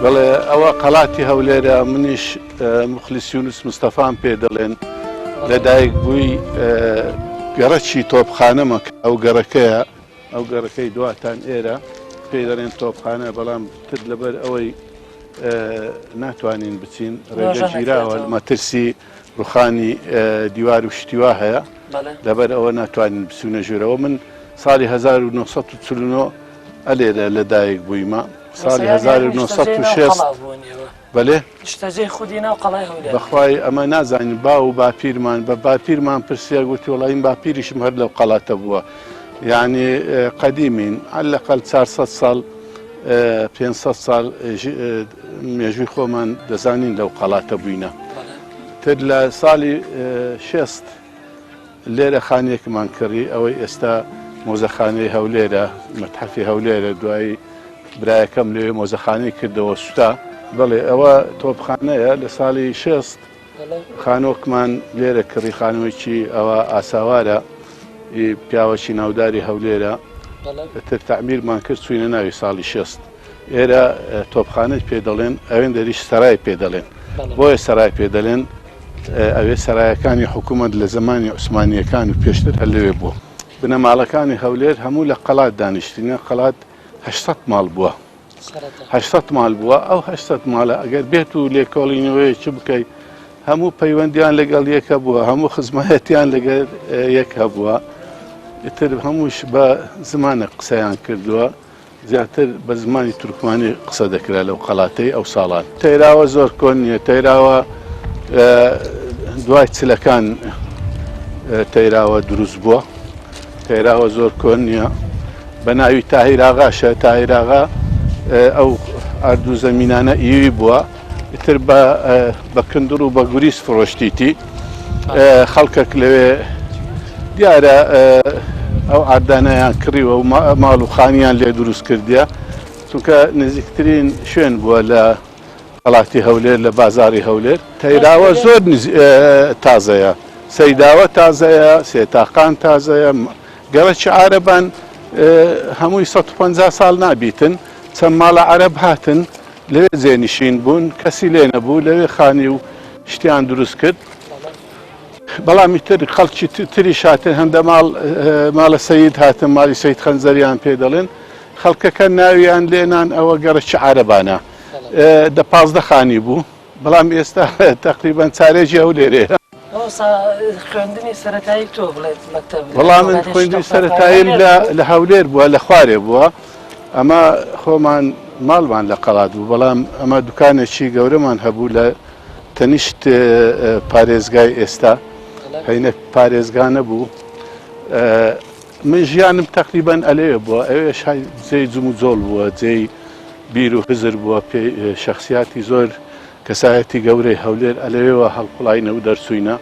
بەڵێ ئەوە قەڵاتی هەولێرە منیش موخلیس یونس مستەفام پێ دەڵێن لەدایک بووی گەڕەکی تۆپخانەمە کە ئەو گەڕەکەیە ئەو گەڕەکەی دواتان ئێرە پێی دەڵێن تۆپخانە بەڵام تر لەبەر ئەوەی ناتوانین بچین ڕێگە گیراوە مەترسی ڕوخانی دیوار و شتیوا هەیە لەبەر ئەوە ناتوانین بچونە ژوورەوە من ساڵی 1949 ئەلێرە لەدایک بوویمە ساڵی 1960 بەلێ نیشتەجێی خودی ناو قەڵای هەولێر بەخوای ئەمە نازانین باو و باپیرمان بە باپیرمان پرسیار گوتی وەڵی من باپیریشم هەر لەو قەڵاتە بووە یعنی قەدیمین عەلەقەل 400 ساڵ 500 ساڵ مێژووی خۆمان دەزانین لەو قەڵاتە بووینە تر لە ساڵی شێست لێرە خانیەکمان کڕی ئەوەی ئێستا مۆزەخانەی هەولێرە مەتحەفی هەولێرە دوایی برایەکەم لەوێ مۆزەخانەی کردەوە سوتا. بەڵێ ئەوە تۆپخانەیە لە ساڵی شێست خانۆکمان لێرە کڕی خانوویەکی ئەوە ئاساوارە پیاوەکی ناوداری هەولێرە تر تەعمیرمان کرد چوینە ناوی ساڵی شێست ئێرە تۆپخانەی پێ دەڵێن ئەوێن دەریش سەرای پێ دەڵێن بۆیە سەرای پێ دەڵێن ئەوێ سەرایەکانی حکوومەت لە زمانی عوسمانیەکان و پێشتر هەر لەوێ بووە بنەماڵەکانی هەولێر هەموو لە قەڵات دانیشتینە قەڵات 800 ماڵ بووە 800 ماڵ بووە ئەو 800 ماڵە ئەگەر بێت و لێکۆڵینەوەیەکی بکەیت هەموو پەیوەندیان لەگەڵ یەک هەبووە هەموو خزمایەتیان لەگەر یەک هەبووە ئیتر هەمووش بە زمانە قسەیان کردووە زیاتر بە زمانی تورکمانی قسە دەکرا لەو قەڵاتەی ئەو ساڵان. تەیراوە زۆر کۆن نییە، تەیراوە دوای چلەکان تەیراوە دروست بووە. تەیراوە زۆر کۆن نییە. بە ناوی تاهیراغاشە، تاهیراغا ئەو ئەرد و زەمینانە ئیوی بووە. ئیتر بە بە کندڕ و بە گوریس فرۆشتیتی خەڵکەک لەوێ دیارە ئەو عردانیان کڕیوە و ماڵ و خانیان لێ دروست کردیە چونکە نزیکترین شوێن بووە لە قەڵاتی هەولێر لە بازاری هەولێر تەیراوە زۆر تازەیە سەیداوە تازەیە سێتاقان تازەیە گەڕەکی عارەبان هەمووی 150 ساڵ نابیتن چەند ماڵە عەرەب هاتن لەوێ جێنشین بوون، کەسی لێ نەبوو، لەوێ خانی و شتیان دروست کرد. بەڵام ئیتر خەڵکی تریش هاتن، هەندە ماڵ، ماڵە سەید هاتن، ماڵی سەید خەنجەریان پێ دەڵێن، خەڵکەکە ناویان لێنان ئەوە گەڕەکی عارەبانە. دە 15 خانی بوو، بەڵام ئێستا تەقریبەن چارێکی هەولێرەیە. مامۆستا خوێندنی سەرەتایی تۆ بڵێت مەکتەب وەڵا من خوێندنی سەرەتاییم لە هەولێر بووە لە خوارێ بووە ئەمە خۆمان ماڵمان لە قەڵات بوو بەڵام ئەمە دوکانێکی گەورەمان هەبوو لە تەنیشت پارێزگای ئێستا هەینە پارێزگا نەبوو من ژیانم تقریبان ئەلێ بووە ئەوێ جێی جم و جۆڵ بووە جێی بیر و هزر بووە پێ شخصیاتی زۆر کەسایەتی گەورەی هەولێر ئەلەوێوە هەڵقوڵاینە و دەرچووینە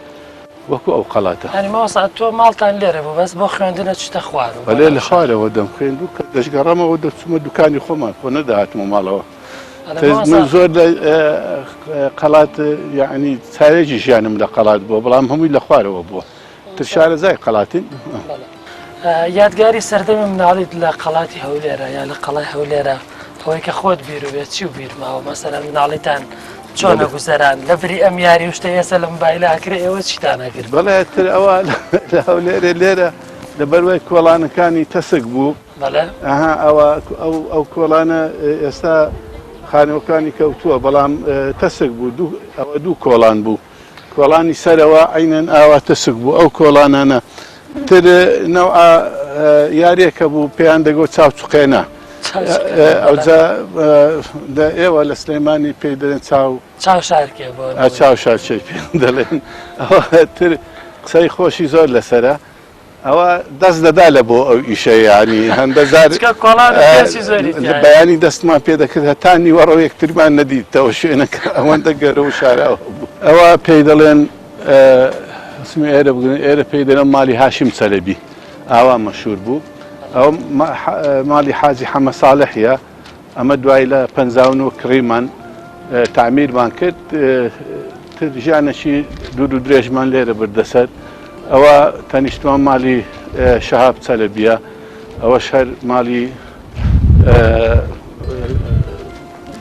وەکو ئەو قەڵاتە. یانی مامۆستا تۆ ماڵتان لێرە بوو بەس بۆ خوێندن ئەچیتە خوارەوە؟ بەلێ لە خوارەوە دەمخوێند و کە دەشگەڕامەوە دەچوومە دوکانی خۆمان خۆ نەدەهاتمە ماڵەوە. من زۆر لە قەڵات یەعنی چارێکی ژیانم لە قەڵات بووە بەڵام هەمووی لە خوارەوە بووە. تر شارەزای قەڵاتین. یادگاری سەردەمی مناڵیت لە قەڵاتی هەولێرە یا لە قەڵای هەولێرە ئەوەی کە خۆت بیرو بێت چی و بیر ماوە مەسەلەن مناڵیتان چۆنە گوزەران لە بری ئەم یاری و شتە ئێستا لە مۆبایلە ئەکرێ ئێوە چیتان ئەکرد؟ بەڵێ تر ئەوە لە هەولێرێ لێرە لەبەروەی کۆڵانەکانی تەسک بوو بەڵێ ئەها ئەوە ئەو ئەو کۆڵانە ئێستا خانووەکانی کەوتووە بەڵام تەسک بوو دوو ئەوە دوو کۆڵان بوو کۆڵانی سەرەوە عەینەن ئاوا تەسک بوو ئەو کۆڵانانە تر نەوعە یاریەکە بوو پێیان دەگۆ چاو چقێنە ئەوجا لە ئێوە لە سلێمانی پێی دەڵێن چاو چاو شارکێ بۆ چاو شارچێ پێ دەڵێن ئەوە تر قسەی خۆشی زۆر لەسەرە ئەوە دەست دەدا لە بۆ ئەو ئیشە یانی هەندە جار چکە کۆڵان و پێچی زۆری تیایە. بەیانی دەستمان پێ دەکرد هەتا نیوەڕۆ یەکترمان نەدیتەوە شوێنەکە ئەوەندە گەرە و شاراوە بوو. ئەوە پێی دەڵێن اسمی ئێرە بگرن ئێرە پێی دەڵێن ماڵی هاشم چەلەبی ئاوا مەشهور بوو ئەو ماڵی حاجی حەمە ساڵحیە ئەمە دوای لە 59 کڕیمان تەعمیرمان کرد تر ژیانێکی دوور و درێژمان لێرە بردە سەر ئەوە تەنیشتمان مالی شەهاب چەلەبیە ئەوەش هەر مالی.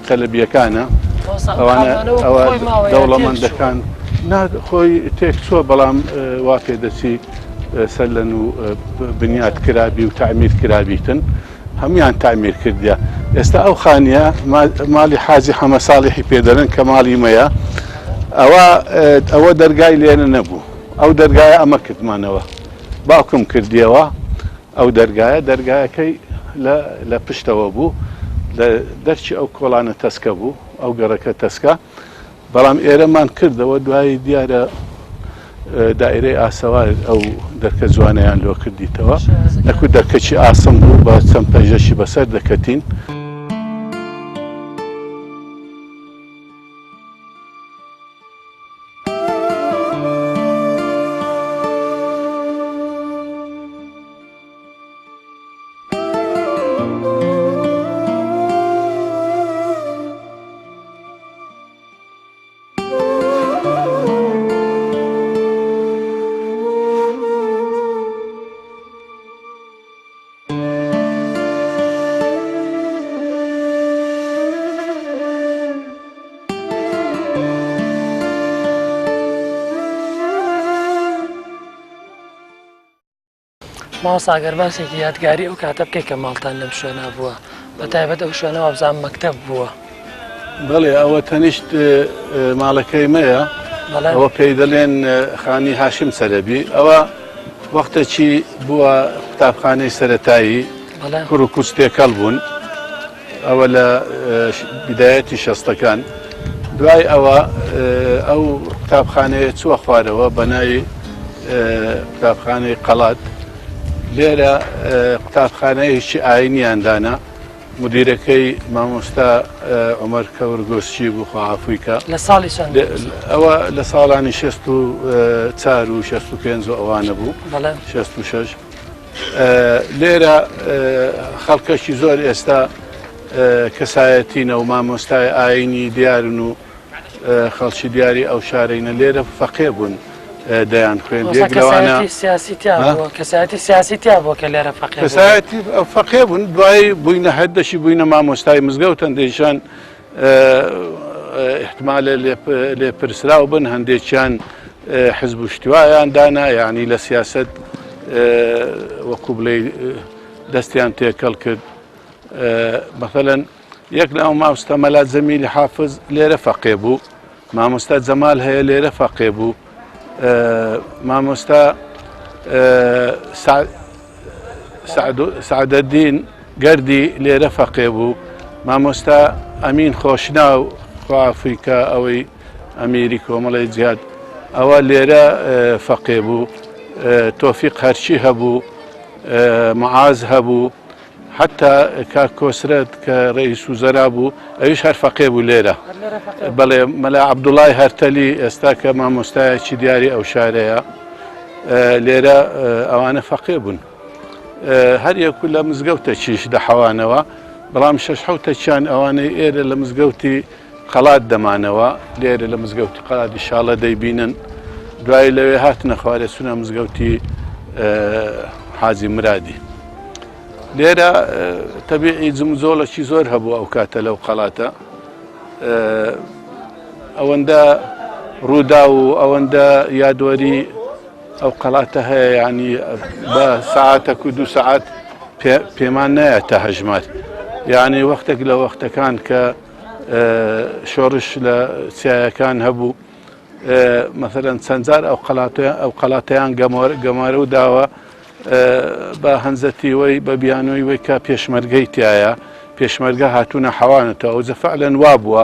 چەلەبیەکانە ئەوانە ئەوە دەوڵەمەندەکان خۆی تێک چووە بەڵام وا پێدەچی سەر لە نوو بنیات کرابی و تعمیر کرابیتن هەمویان تعمیر کردە ئێستا ئەو خانیە ماڵی حاجی حەمە ساڵحی پێدەرن کە ماڵی مەیە ئەوە ئەوە دەرگای لێنە نەبوو ئەو دەرگایە ئەمە کردمانەوە باوکم کردیەوە ئەو دەرگایە دەرگایەکەی لە لە پشتەوە بوو لە دەرچی ئەو کۆڵانە تەسکە بوو ئەو گەڕەکە تەسکە بەڵام ئێرەمان کردەوە دوایی دیارە دائرەی ئاسەوار ئەو دەرکە جوانەیان لۆ کردیتەوە نەکو دەرکەکی ئاسم بوو بە چەند پەیژەشی بەسەر دەکەتین. مامۆستا گەر باسێکی یادگاری ئەو کاتە بکەی کە ماڵتان لەم شوێنە بووە بە تایبەت ئەو شوێنە وابزانم مەکتەب بووە. بەڵێ ئەوە تەنیشت ماڵەکەی مەیە ئەوە پێی دەڵێن خانی هاشم سەرەبی ئەوە وەختەکی بووە قوتابخانەی سەتایی کوڕ و کوچ تێکەڵ بوون ئەوە لە بدایەتی شەستەکان دوای ئەوە ئەو قوتابخانەیە چووە خوارەوە بە ناوی قوتابخانەی قەڵات لێرە قوتابخانەیەکی ئاینیان دانا مدیرەکەی مامۆستا عمر کەور گۆسچی بوو خوا عفوی کە لە ساڵی چەند ئەوە لە ساڵانی 64 و 65 و ئەوانە بوو 66 لێرە خەڵکەکی زۆر ئێستا کەسایەتینە و مامۆستای ئاینی دیارن و خەڵکی دیاری ئەو شارەینە لێرە فەقێ بوون دەیان خوێن کەسایەتی سیاسی تیا بووە کە لێرە فەقێ کەسایەتی فەقێ بوون دوای بووینە هەردەشی بووینە مامۆستای مزگەوت هەندێکیان احتمالە لێپرسراو بن هەندێکیان حزب و شتوایان دانا یعنی لە سیاست وەکو بڵێ دەستیان تێکەڵ کرد مثلەن یەک لە ئەو مامۆستا مەلا جەمیلی حافز لێرە فەقێ بوو مامۆستا جەمال هەیە لێرە فەقێ بوو مامۆستا سعدەدین گەردی لێرە فەقێ بوو مامۆستا ئەمین خۆشناو خوافیکە ئەوەی ئەمیری کۆمەڵی جیاد ئەوە لێرە فەقێ بوو تۆفیق هەرچی هەبوو معاز هەبوو حەتا کاک کۆسرەت کە رئیس وزەرا بوو ئەویش هەر فەقێ بوو لێرە بەڵێ مەلا عەبدوڵای هەرتەلی ئێستا کە مامۆستایەکی دیاری ئەو شارەیە لێرە ئەوانە فەقێ بوون هەر یەک لە مزگەوتەکیش دەحەوانەوە بەڵام شەش حوتەکیان ئەوانەی ئێرە لە مزگەوتی قەڵات دەمانەوە لێرە لە مزگەوتی قەڵات ئیشاڵە دەیبینن دوای لەوێ هاتنە خوارێ چونە مزگەوتی حاجی مرادی لێرە تەبیعی جمجۆڵەکی زۆر هەبوو ئەو کاتە لەو قەڵاتە ئەوەندە ڕوودا و ئەوەندە یادوەری ئەو قەڵاتە هەیە ینی بە ساعتەک و دو سەعات پێمان نایەتە هەژمار یعنی وەختێک لە وەختەکان کە شۆڕش لە چیایەکان هەبوو مەسەلەن چەند جار ئەو قەڵاتە ئەو قەڵاتەیان گەمارە و داوە بە هەنزەتیوەی بە بیانۆی وەی کە پێشمەرگەی تایە پێشمەرگە هاتوونە حەوانەتەوە ئەو جەفعلەن وا بووە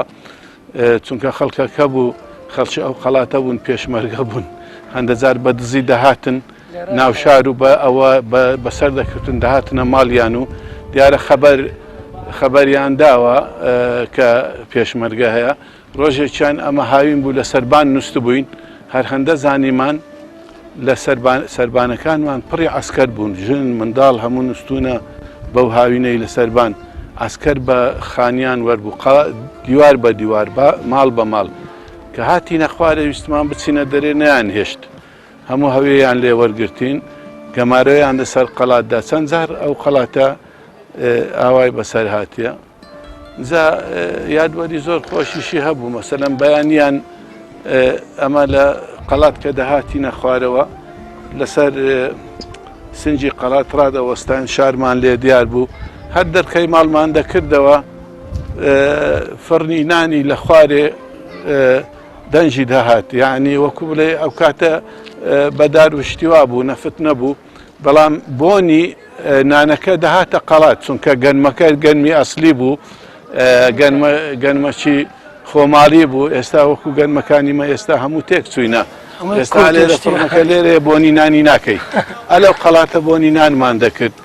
چونکە خەڵکەکە بوو خەڵکی ئەو قەڵاتە بوون پێشمەرگە بوون هەندەجار بە دزی دەهاتن ناو شار و بە ئەوە بەسەر دەکردن دەهاتنە ماڵیان و دیارە خەبەر خەبەریان داوە کە پێشمەرگە هەیە ڕۆژێکیان ئەمە هاوین بوو لە سەربان نووسبووین هەر هەندە زانیمان لە سەربانەکانمان پڕی عسکەر بوون ژن منداڵ هەموو نووسونە بەو هاوینەی لە سەربان عسکەر بە خانیان وەربوو دیوار بە دیوار بە ماڵ بە ماڵ کە هاتینە خوارێ ویستمان بچینە دەرێ نەیان هێشت هەموو هەوێیان لێ وەرگرتین، گەمارۆیان لەسەر قەڵات دا، چەند جار ئەو قەڵاتە ئاوای بەسەر هاتیە. جا یادوەری زۆر خۆشیشی هەبوو مەسەلەن بەیانیان ئەمە لە قەڵات کە دەهاتینە خوارەوە لەسەر سنجی قەڵات ڕادەوەستان شارمان لێ دیار بوو هەر دەرخەی ماڵمان دەکردەوە فڕنی نانی لە خوارێ دەنجی دەهات یعنی وەکو بڵێ ئەو کاتە بەدار و شتیوا بوو نەفت نەبوو بەڵام بۆنی نانەکە دەهاتە قەڵات چونکە گەنمەکە گەنمی ئەسلی بوو گەنمەچی خۆماڵی بوو ئێستا وەکو گەنمەکانی مە ئێستا هەموو تێک چوینە ئێستا لێرە فڕنەکە لێرێ بۆنی نانی ناکەی ئەلەو قەڵاتە بۆنی نانمان دەکرد.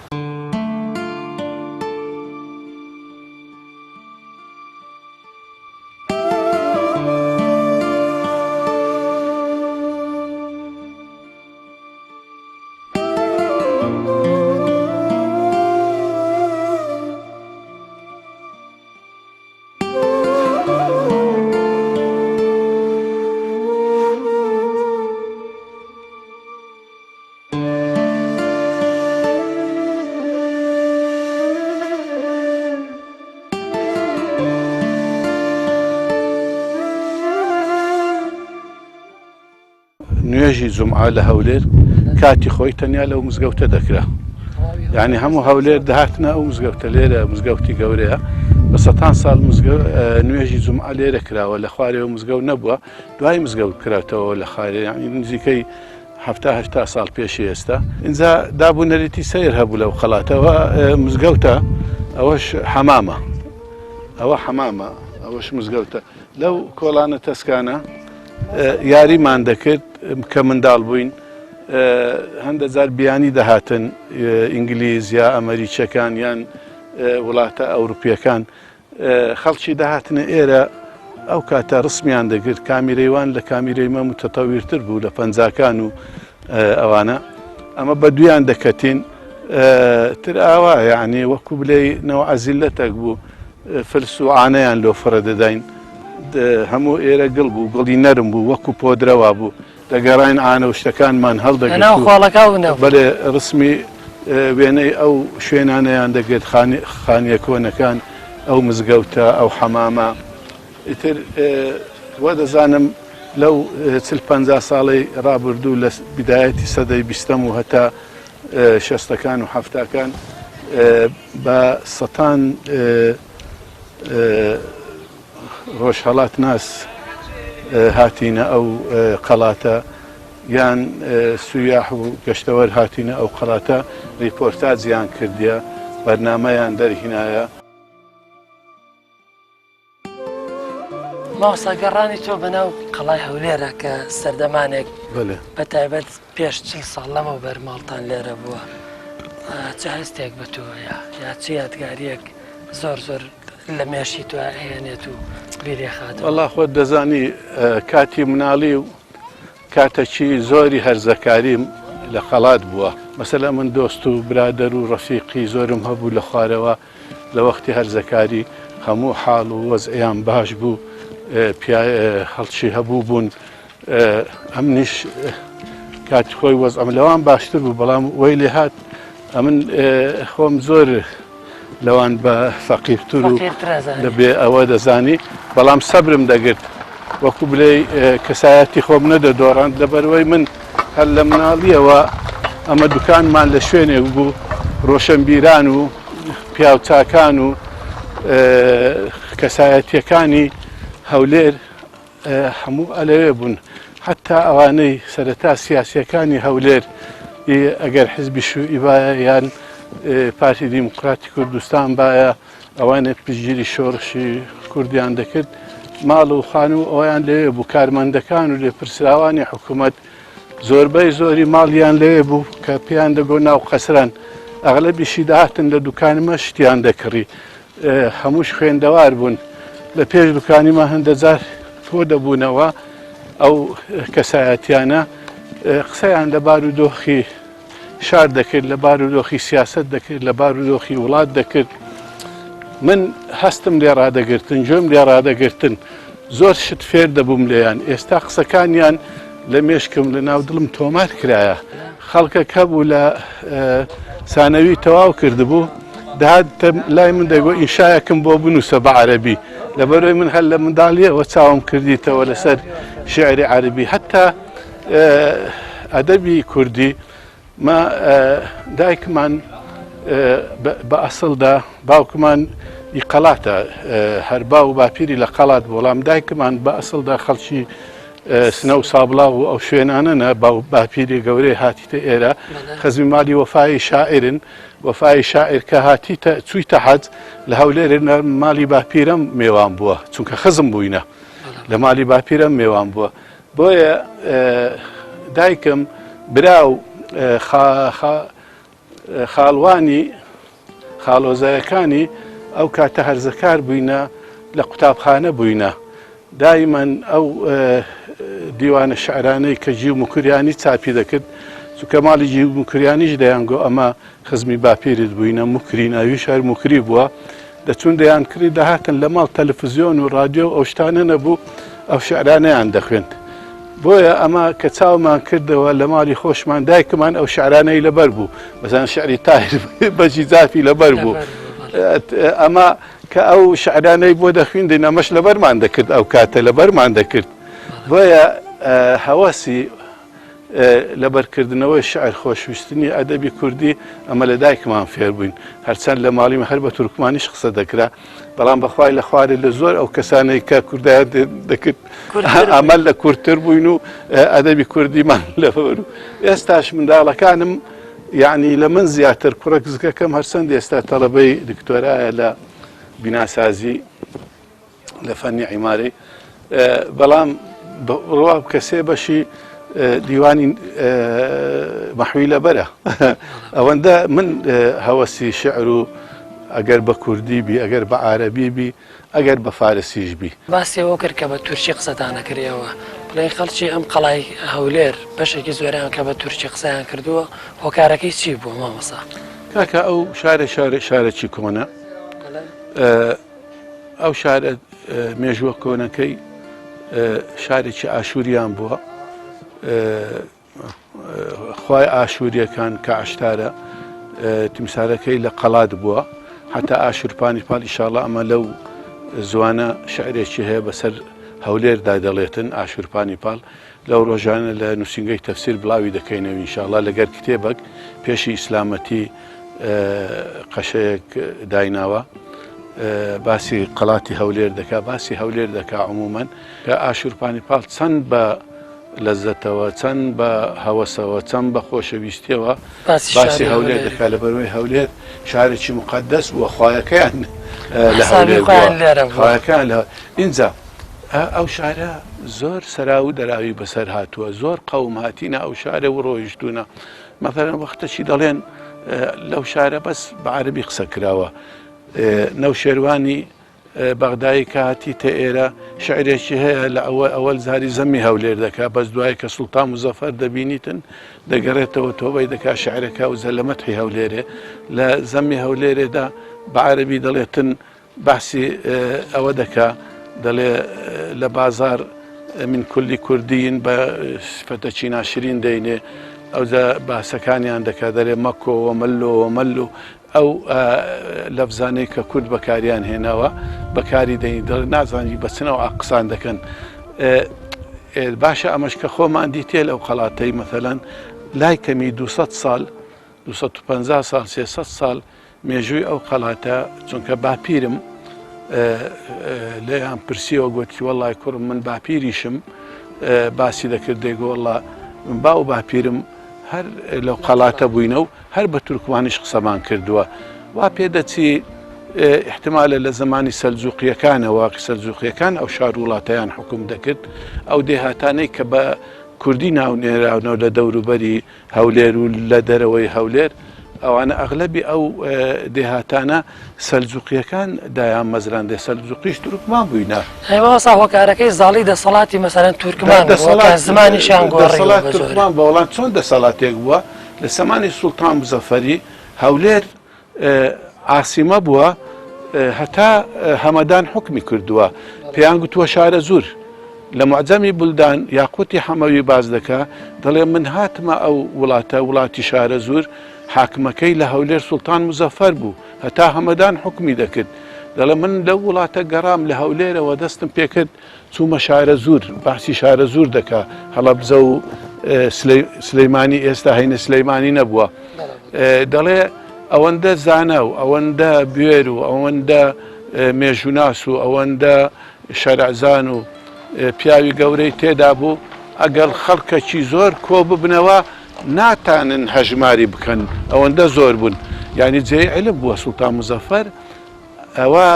نوێژی جومعە لە هەولێر کاتی خۆی تەنیا لەو مزگەوتە دەکرا یعنی هەموو هەولێر دەهاتنە ئەو مزگەوتە لێرە مزگەوتی گەورەیە بە سەتان ساڵ نوێژی جومعە لێرە کراوە لە خوارەوە مزگەوت نەبووە دوای مزگەوت کراوتەوە لە خارێ یعنی نزیکەی هەفتا ساڵ پێشی ئێستا ئینجا دابوو نەریتی سیر هەبوو لەو قەڵاتەوە مزگەوتە ئەوەش حەمامە ئەوە حەمامە ئەوەش مزگەوتە لەو کۆڵانە تەسکانە یاریمان دەکرد کە منداڵ بووین هەندە جار بیانی دەهاتن ئینگلیز یا ئەمریکیەکان یان وڵاتە ئەوروپیەکان خەڵکی دەهاتنە ئێرە ئەو کاتە ڕسمیان دەگرت کامیرەیوان لە کامیرەی مە متەتەویرتر بوو لە پەنجاکان و ئەوانە ئەمە بە دویان دەکەتین تر ئاوا یعنی وەکو بلێ نەوە ئەزیلەتێک بوو فلس و عانەیان لۆ فڕە دەداین هەموو ئێرە گڵ بوو گڵی نەرم بوو وەکو پۆدرەوا بوو دەگەڕاین عانە و شتەکانمان هەڵدەگرت بەێ ڕسمی وێنەی ئەو شوێنانەیان دەگرت خانیە کۆنەکان ئەو مزگەوتە ئەو حەمامە ئیتر وا دەزانم لەو چل پ ساڵەی ڕابردوو لە بدایەتی سەدەی بیستەم و هەتا شەستەکان و حەفتاکان بە سەتان ڕۆژهەڵات ناس هاتینە ئەو قەڵاتە یان سویاح و گەشتەوەر هاتینە ئەو قەڵاتە ریپۆرتاجیان کردیە بەرنامەیان دەرهینایە. مامۆستا گەڕانی تۆ بەناو قەڵای هەولێرە کە سەردەمانێک بە تایبەت پێش چل ساڵ لەمەوبەر ماڵتان لێرە بووە چ هەستێک بە تۆ یا یا چ یادگاریەک زۆر زۆر لە مێشی تۆ ئەهێنێت و بیرێخات وەڵا خۆت دەزانی کاتی مناڵی و کاتەکی زۆری هەرزەکاریم لە قەڵات بووە مەسەلە من دۆست و برادەر و ڕەفیقی زۆرم هەبوو لە خوارەوە لە وەختی هەرزەکاری هەموو حاڵ و وەزعیان باش بوو هەڵچی هەبوو بوون ئەمنیش کاتی خۆی وەزعم لەوان باشتر بوو بەڵام وەی لێ هات ئەمن خۆم زۆر لەوان بە فەقیرتر و دەبێ ئەوە دەزانی بەڵام سەبرم دەگرت وەکو بلێ کەسایەتی خۆم نەدەدۆڕاند لەبەرەوەی من هەر لە مناڵیەوە ئەمە دوکانمان لە شوێنێک بوو ڕۆشنبیران و پیاوچاکان و کەسایەتیەکانی هەولێر هەموو ئەلەوێ بوون حتا ئەوانەی سەرەتا سیاسیەکانی هەولێر ئەگەر حزبی شوعی باە یان پارتی دیموکراتی کوردستان باە ئەوانە پشتگیری شۆڕشی کوردیان دەکرد ماڵ و خانوو ئەویان لەوێ بوو کارمەندەکان و لێپرسراوانی حکوومەت زۆربەی زۆری ماڵیان لەوێ بوو کە پێیان دەگۆ ناو قەسران ئەغلەبیشی دەهاتن لە دوکانمە شتیان دەکڕی هەمووش خوێندەوار بوون لە پێش دوکانیمە هەندەجار کۆ دەبوونەوە ئەو کەسایەتیانە قسەیان لە بارودۆخی شار دەکرد لە بارودۆخی سیاست دەکرد لە بارودۆخی وڵات دەکرد من هەستم لێ ڕادەگرتن گوێم لێ ڕادەگرتن زۆر شت فێر دەبووم لێیان ئێستا قسەکانیان لە مێشکم لە ناو دڵم تۆمار کرایە خەڵکەک هەبوو لە سانەوی تەواو کردبوو. دەهاتە لای من دەگۆ ئینشایەکم بۆ بنووسە بە عەرەبی لەبەرەوەی من هەر لە منداڵیەوە چاوم کردیتەوە لەسەر شعری عەرەبی حتا ئەدەبی کوردی ما دایکمان بە ئەسڵدا باوکمان ی قەڵاتە هەر باو و باپیری لە قەڵات بۆڵام دایکمان بە ئەسڵدا خەڵکی سنە و سابڵاغ و ئەو شوێنانە نە باو باپیری گەورەی هاتیتە ئێرە خزمی ماڵی وەفای شاعرن وەفای شاعر کە هاتیتە چوویتە حەج لە هەولێر ماڵی باپیرم مێوان بووە چونکە خزم بووینە لە ماڵی باپیرم مێوان بووە بۆیە دایکم برا و خاڵوانی خاڵۆزایەکانی ئەو کاتە هەرزەکار بووینە لە قوتابخانە بووینە دایمەن ئەو دیوانە شعرانەی کە جیو مکریانی چاپی دەکرد چونکە ماڵی جیو مکریانیش دەیانگۆ ئەمە خزمی باپیرت بووینە مکری ناویش هەر مکری بووە دەچوون دەیانکڕی دەهاتن لە ماڵ تەلەفزیۆن و ڕادیۆ و ئەو شتانە نەبوو ئەو شعرانەیان دەخوێند بۆیە ئەمە کە چاومان کردەوە لە ماڵی خۆشمان دایکمان ئەو شعرانەی لەبەر بوو مەزان شعری تاهر بەجی جافی لەبەر بوو ئەمە کە ئەو شعرانەی بۆ دەخویندین ئەمەش لەبەرمان دەکرد ئەو کاتە لەبەرمان دەکرد بۆیە هەوەسی لەبەرکردنەوەی شعر خۆشویستنی ئەدەبی کوردی ئەمە لە دایکمان فێر بووین هەرچەند لە ماڵیم هەر بە تورکمانیش قسە دەکرا بەڵام بەخوای لە خوارێ لە زۆر ئەو کەسانەی کە کوردایەت دەکرد ئەمە لە کورتتر بووین و ئەدەبی کوردیمان لەبەر و ئێستاش منداڵەکانم یعنی لە من زیاتر کوڕە گزگەکەم هەرچەند ئێستا تەڵەبەی دکتۆرایە لە بیناسازی لە فەنی عیماری بەڵام بڕوا بکە سێ بەشی دیوانی مەحوی لەبەرە ئەوەندە من هەوەسی شعر و ئەگەر بە کوردی بی ئەگەر بە عربی بی ئەگەر بە فارسیش بی. باسی ئەوە کرد کە بە تورکی قسەتان ئەکرد ئێوە بڵێن خەڵکی ئەم قەڵای هەولێر بەشێکی زۆریان کە بە تورکی قسەیان کردووە هۆکارەکەی چی بووە مامۆستا؟ کاکە ئەو شارە شارە شارەکی کۆنە ئەو شارە مێژووە کۆنەکەی شارێکی ئاشووریان بووە خوای ئاشووریەکان کە عشتارە تیمسارەکەی لە قەڵات بووە حتا ئاشورپانی پاڵ ئیشاڵە ئەمە لەو زوانە شعرێکی هەیە بەسەر هەولێردا دەڵێتن ئاشورپانی پاڵ لەو ڕۆژانە لە نووسینگەی تەفسیر بڵاوی دەکەینەوە ئینشاڵا لەگەر کتێبەک پێشی ئیسلامەتی قەشەیەک دایناوە باسی قەڵاتی هەولێر دەکا باسی هەولێر دەکا عمومەن کە ئاشورپانی پاڵ چەند بە لەزەتەوە چەند بە هەوەسەوە چەند بە خۆشەویستیەوە باسی هەولێر دەکا لە بەروەی هەولێر شارێکی مقدس بووە خوایەکەیان لە هەولێر خوایەکان لە ئینجا ئەو شارە زۆر سەرا و دەراوی بەسەر هاتووە زۆر قەوم هاتینە ئەو شارە و ڕۆیشتوونە مەثەلەن وەختەکی دەڵێن لەو شارە بەس بە عەرەبی قسە کراوە نەوشێروانی بەغدایی کە هاتیتە ئێرە شعرێکی هەیە لە ئەوە ئەوەل زاری زەمی هەولێر دەکا بەس دوای کە سوڵتان مزەفەر دەبینیتن دەگەڕێتەوە تۆبەی دەکا شعرەکە و زە لە مەتحی هەولێرێ لە زەمی هەولێرێدا بە عەرەبی دەڵێتن باسی ئەوە دەکا دەڵێ لە بازار من کولی کوردین بە سفەتەکی ناشرین دەینێ ئەوجا باسەکانیان دەکا دەرێ مەکۆ وە مەلۆ وە مەلو ئەو لەفزانەی کە کورد بەکاریان هێناوە بەکاری دەین دەڵێ نازانی بە چنەوە قسان دەکەن باشە ئەمەش کە خۆمان دیتێ لەو قەڵاتەی مەثلەن لای کەمی 200 ساڵ 250 ساڵ 300 ساڵ مێژووی ئەو قەڵاتە چونکە باپیرم لێیان پرسیەوە گوتی وەڵای کوڕم من باپیریشم باسی دەکرد دەیگۆ وەڵا من باو باپیرم هەر لەو قەڵاتە بووینە و هەر بە تورکمانیش قسەمان کردووە وا پێدەچی احتمالە لە زمانی سەلجوقیەکانەوە سەلجوقیەکان ئەو شار وڵاتیان حکوم دەکرد ئەو دێهاتانەی کە بە کوردی ناونێراونەوە لە دەوروبەری هەولێر و لە دەرەوەی هەولێر ئەوانە ئەغلەبی ئەو دێهاتانە سەلجوقیەکان دایان مەزراندێ سەلجوقیش تورکمان بووینە. ئەی مامۆستا هۆکارەکەی زاڵی دەسەڵاتی مەسەلەن تورکمان بووە کە زمانیشیان گۆڕیوە دەسەڵات تورکمان بەڵام چۆن دەسەڵاتێک بووە لە سەمانی سوڵتان مزەفەری هەولێر عاسیمە بووە هەتا هەمەدان حوکمی کردووە پێیان گوتووە شارەزوور لە معجەمی بولدان یاقوتی حەمەوی باس دەکا دەڵێ من هاتمە ئەو وڵاتە وڵاتی شارەزوور حاکمەکەی لە هەولێر سوڵتان مزەفەر بوو. هەتا هەمەدان حوکمی دەکرد. دەڵێ من لەو وڵاتە گەڕام لە هەولێرەوە دەستم پێکرد چوومە شارەزوور، باسی شارەزوور دەکا، هەڵەبجە و سلەیمانی ئێستا هەینە سلەیمانی نەبووە. دەڵێ ئەوەندە زانا و ئەوەندە بوێر و ئەوەندە مێژووناس و ئەوەندە شەرعزان و پیاوی گەورەی تێدا بوو، ئەگەڵ خەڵکەکی زۆر کۆ ببنەوە ناتانن هەژماری بکەن ئەوەندە زۆر بوون یانی جێی علم بووە سوڵتان مزەفەر ئەوە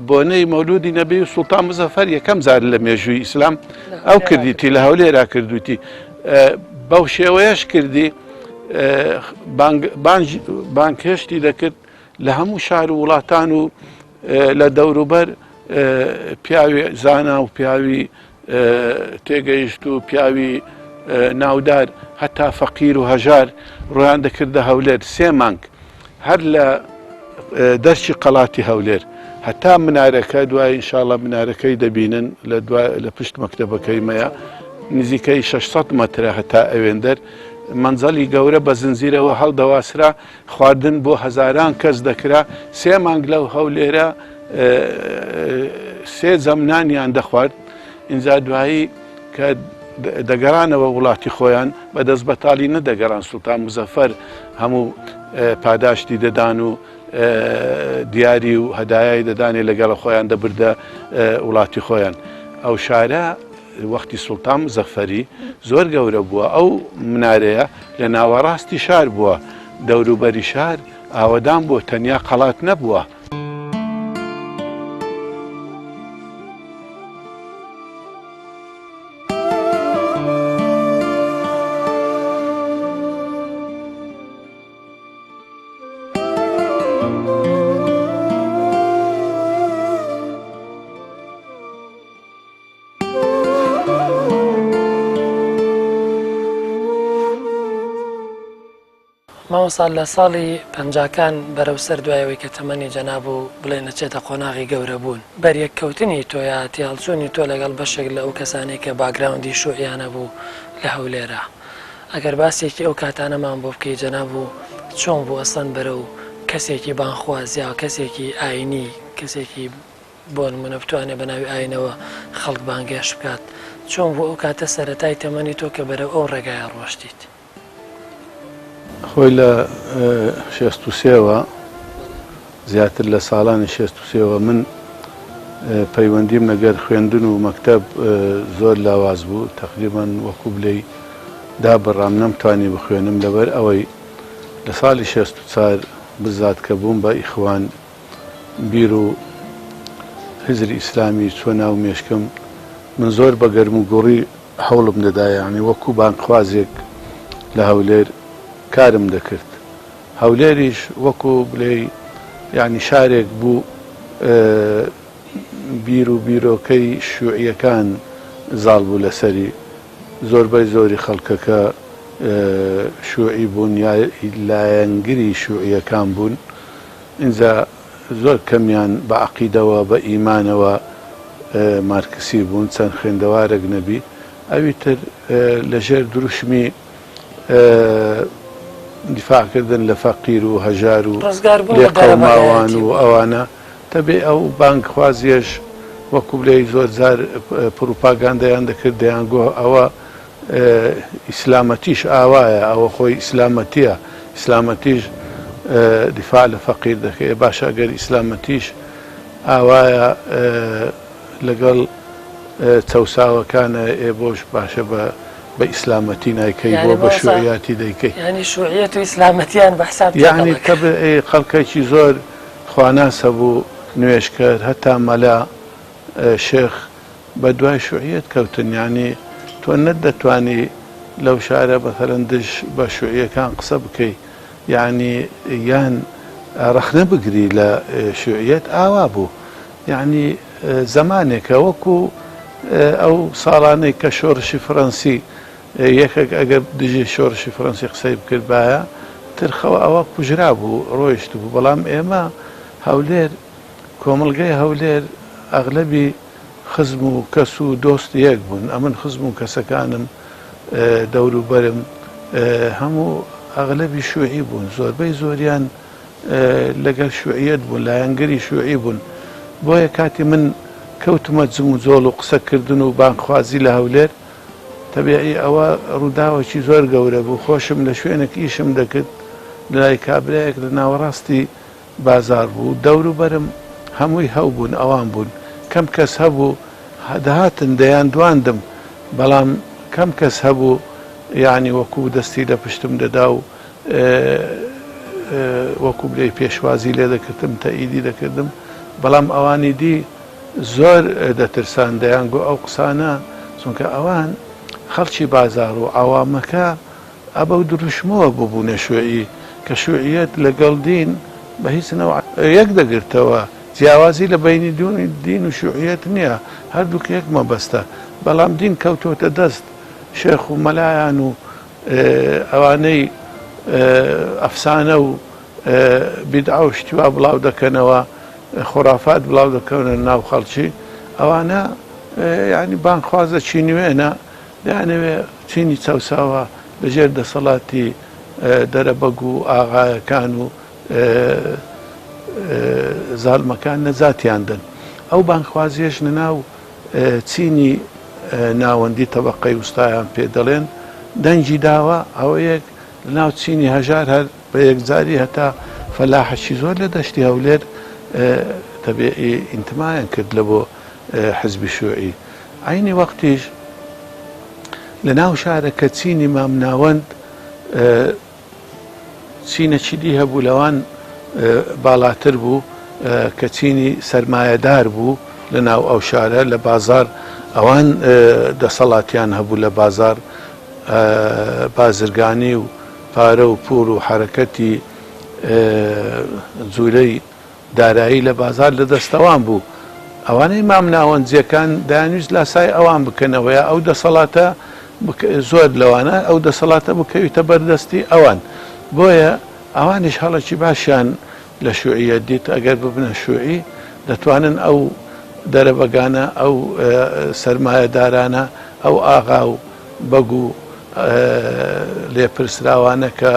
بۆنەی مەولودی نەبی و سوڵتان مزەفەر یەکەم جار لە مێژووی ئیسلام ئەو کردیتی لە هەولێرا کردوتی بەو شێوەیەش کردی بانگهێشتی دەکرد لە هەموو شار و وڵاتان و لە دەوروبەر پیاوی زانا و پیاوی تێگەیشت و پیاوی ناودار هەتا فەقیر و هەژار ڕۆیان دەکردە هەولێر سێ مانگ هەر لە دەرچی قەڵاتی هەولێر هەتا منارەکە دوای ئینشاڵە منارەکەی دەبینن لە لە پشت مەکتەبەکەی مەیە نزیکەی 600 مەترە هەتا ئەوێندەر مەنزەلی گەورە بە زنجیرەوە هەڵدەواسرا خواردن بۆ هەزاران کەس دەکرا، سێ مانگ لەو هەولێرە سێ جەم نانیان دەخوارد، ئینجا دوایی کە دەگەڕانەوە وڵاتی خۆیان بە دەست بەتاڵی نەدەگەڕان، سوڵتان مزەفەر هەموو پاداشتی دەدان و دیاری و هەدایای دەدانێ لەگەڵ خۆیان دەبردە وڵاتی خۆیان. ئەو شارە وەختی سوڵتان مزەفەری زۆر گەورە بووە، ئەو منارەیە لە ناوەڕاستی شار بووە، دەوروبەری شار ئاوەدان بووە، تەنیا قەڵات نەبووە. مامۆستا لە ساڵی پەنجاکان بەرەو سەر دوای ئەوەی کە تەمەنی جەناب و بڵێن ئەچێتە قۆناغی گەورە بوون بەریەککەوتنی تۆ یا تێهەڵچوونی تۆ لەگەڵ بەشێک لە ئەو کەسانەی کە باکگراوندی شوعیان هەبوو لە هەولێرا ئەگەر باسێکی ئەو کاتانەمان بۆ بکەی جەناب و چۆن بوو ئەسڵەن بەرەو کەسێکی بانگخواز یا کەسێکی ئاینی کەسێکی بۆ نموونە بتوانێت بە ناوی ئاینەوە خەڵک بانگهێشت بکات، چۆن بوو ئەو کاتە سەرەتای تەمەنی تۆ کە بەرەو ئەو ڕێگایە ڕۆشتیت؟ خۆی لە 63 وە زیاتر لە ساڵانی 63 وە من پەیوەندیم لەگەر خوێندن و مەکتەب زۆر لاواز بوو تەقریبەن وەکو بلێی دابڕام نەمتوانی بخوێنم لەبەر ئەوەی لە ساڵی 64 بزات کە بووم بە ئیخوان بیر و هزری ئیسلامی چوە ناو مێشکم من زۆر بە گەرم و گوڕی هەوڵم دەدا یانی وەکو بانگخوازێک لە هەولێر کارم دەکرد هەولێریش وەکو بلێی یانی شارێک بوو بیر و بیرۆکەی شیوعیەکان زاڵ بوو لەسەری زۆربەی زۆری خەڵکەکە شیوعی بوون یا لایەنگری شیوعیەکان بوون ئینجا زۆر کەمیان بە عەقیدەوە بە ئیمانەوە مارکسی بوون چەند خوێندەوارێک نەبی ئەوی تر لە ژێر دروشمی دیفاع کردن لە فەقیر و هەژار و ڕزگاربوون لە لێقەوماوان دەرەبەگایەتی و بوون. ئەوانە تەبێ ئەو بانگخوازیەش وەکو بلێی زۆر جار پڕوپاگاندەیان دەکرد دەیانگۆ ئەوە ئیسلامەتیش ئاوایە ئەوە خۆی ئیسلامەتیە ئیسلامەتیش دیفاع لە فەقیر دەکەی ئێ باشە ئەگەر ئیسلامەتیش ئاوایە لەگەڵ چەوساوەکانە ئێ بۆش باشە بە بە ئیسلامەتی نایکەی بۆ یانی بە مامۆستا شوعیاتی دەیکەی یانی شوعیەت و ئیسلامەتیان بە حساب تێکەڵ یانی ئەکرد. تەبعی خەڵکێکی زۆر خواناس هەبوو نوێژکەر هەتا مەلا شێخ بە دوای شوعیەت کەوتن یانی تۆ نەت دەتوانی لەو شارە مەسەلەن دژ بە شوعیەکان قسە بکەی یانی یان ڕەخنە بگری لە شوعیەت ئاوا بوو یانی زەمانێکە وەکو ئەو ساڵانەی کە شۆڕشی فڕەنسی یەکێک ئەگەر دژی شۆڕشی فڕەنسی قسەی بکردبایە ترخەوە ئەوە کوژرا بوو ڕۆیشت بوو بەڵام ئێمە هەولێر کۆمەڵگەی هەولێر ئەغلەبی خزم و کەس و دۆست یەک بوون، ئەمن خزم و کەسەکانم دەوروبەرم هەموو ئەغلەبی شوعی بوون، زۆربەی زۆریان لەگەل شوعیەت بوون، لایەنگری شوعی بوون. بۆیە کاتی من کەوتمە جموجۆڵ و قسە کردن و بانگخوازی لە هەولێر، تەبیعی ئەوە ڕووداوەکی زۆر گەورە بوو، خۆشم لە شوێنێک ئیشم دەکرد لەلای کابرایەک لە ناوەڕاستی بازاڕ بوو، دەوروبەرم هەمووی هەو بوون، ئەوان بوون، کەم کەس هەبوو دەهاتن دەیاندواندم، بەڵام کەم کەس هەبوو یەعنی وەکوو دەستی لە پشتم دەدا و وەکوو بلێی پێشوازی لێ دەکردم، تەئیدی دەکردم، بەڵام ئەوانی دی زۆر دەترسان دەیانگۆ ئەو قسانە، چونکە ئەوان خەڵکی بازاڕ و عەوامەکە ئەبەو دروشمەوە ببوونە شوعی، کە شوعیەت لەگەڵ دین بە هیچ نەوع یەک دەگرتەوە، جیاوازی لە بەینی دین و شوعیەت نیە، هەردووک یەک مەبەستە، بەڵام دین کەوتۆتە دەست شێخ و مەلایان و ئەوانەی ئەفسانە و بیدعە و شتی وا بڵاو دەکەنەوە، خورافات بڵاو دەکەنە ناو خەڵکی، ئەوانە یانی بانگخوازەکی نوێنە، دەیانەوێ چینی چەوساوە لە ژێر دەسەڵاتی دەرەبەگ و ئاغایەکان و زاڵمەکان نەجاتیان دەن. ئەو بانگخوازیەش لە ناو چینی ناوەندی تەبەقەی وستایان پێ دەڵێن دەنگی داوە، ئەوە یەک لە ناو چینی هەژار هەر بە یەکجاری هەتا فەلاحەکی زۆر لە دەشتی هەولێر تەبیعی ئینتمایان کرد لە بۆ حزبی شوعی. عەینی وەختیش لە ناو شارەکە چینی مامناوەند چینەکی دی هەبوو لەوان باڵاتر بوو کە چینی سەرمایەدار بوو لە ناو ئەو شارە لە بازار ئەوان دەسەڵاتیان هەبوو لە بازار بازرگانی و پارە و پوڵ و حەرەکەتی جوولەی دارایی لە بازار لە دەست ئەوان بوو، ئەوانەی مام ناوەنجیەکان دەیانویست لاسای ئەوان بکەنەوە یا ئەو دەسەڵاتە زۆر لەوانە ئەو دەسەڵاتە بکەویتە بەردەستی ئەوان، بۆیە ئەوانیش هەڵەکی باشیان لە شوعیەت دیت، ئەگەر ببنە شوعی دەتوانن ئەو دەرەبەگانە ئەو سەرمایەدارانە ئەو ئاغا و بەگ و لێپرسراوانە کە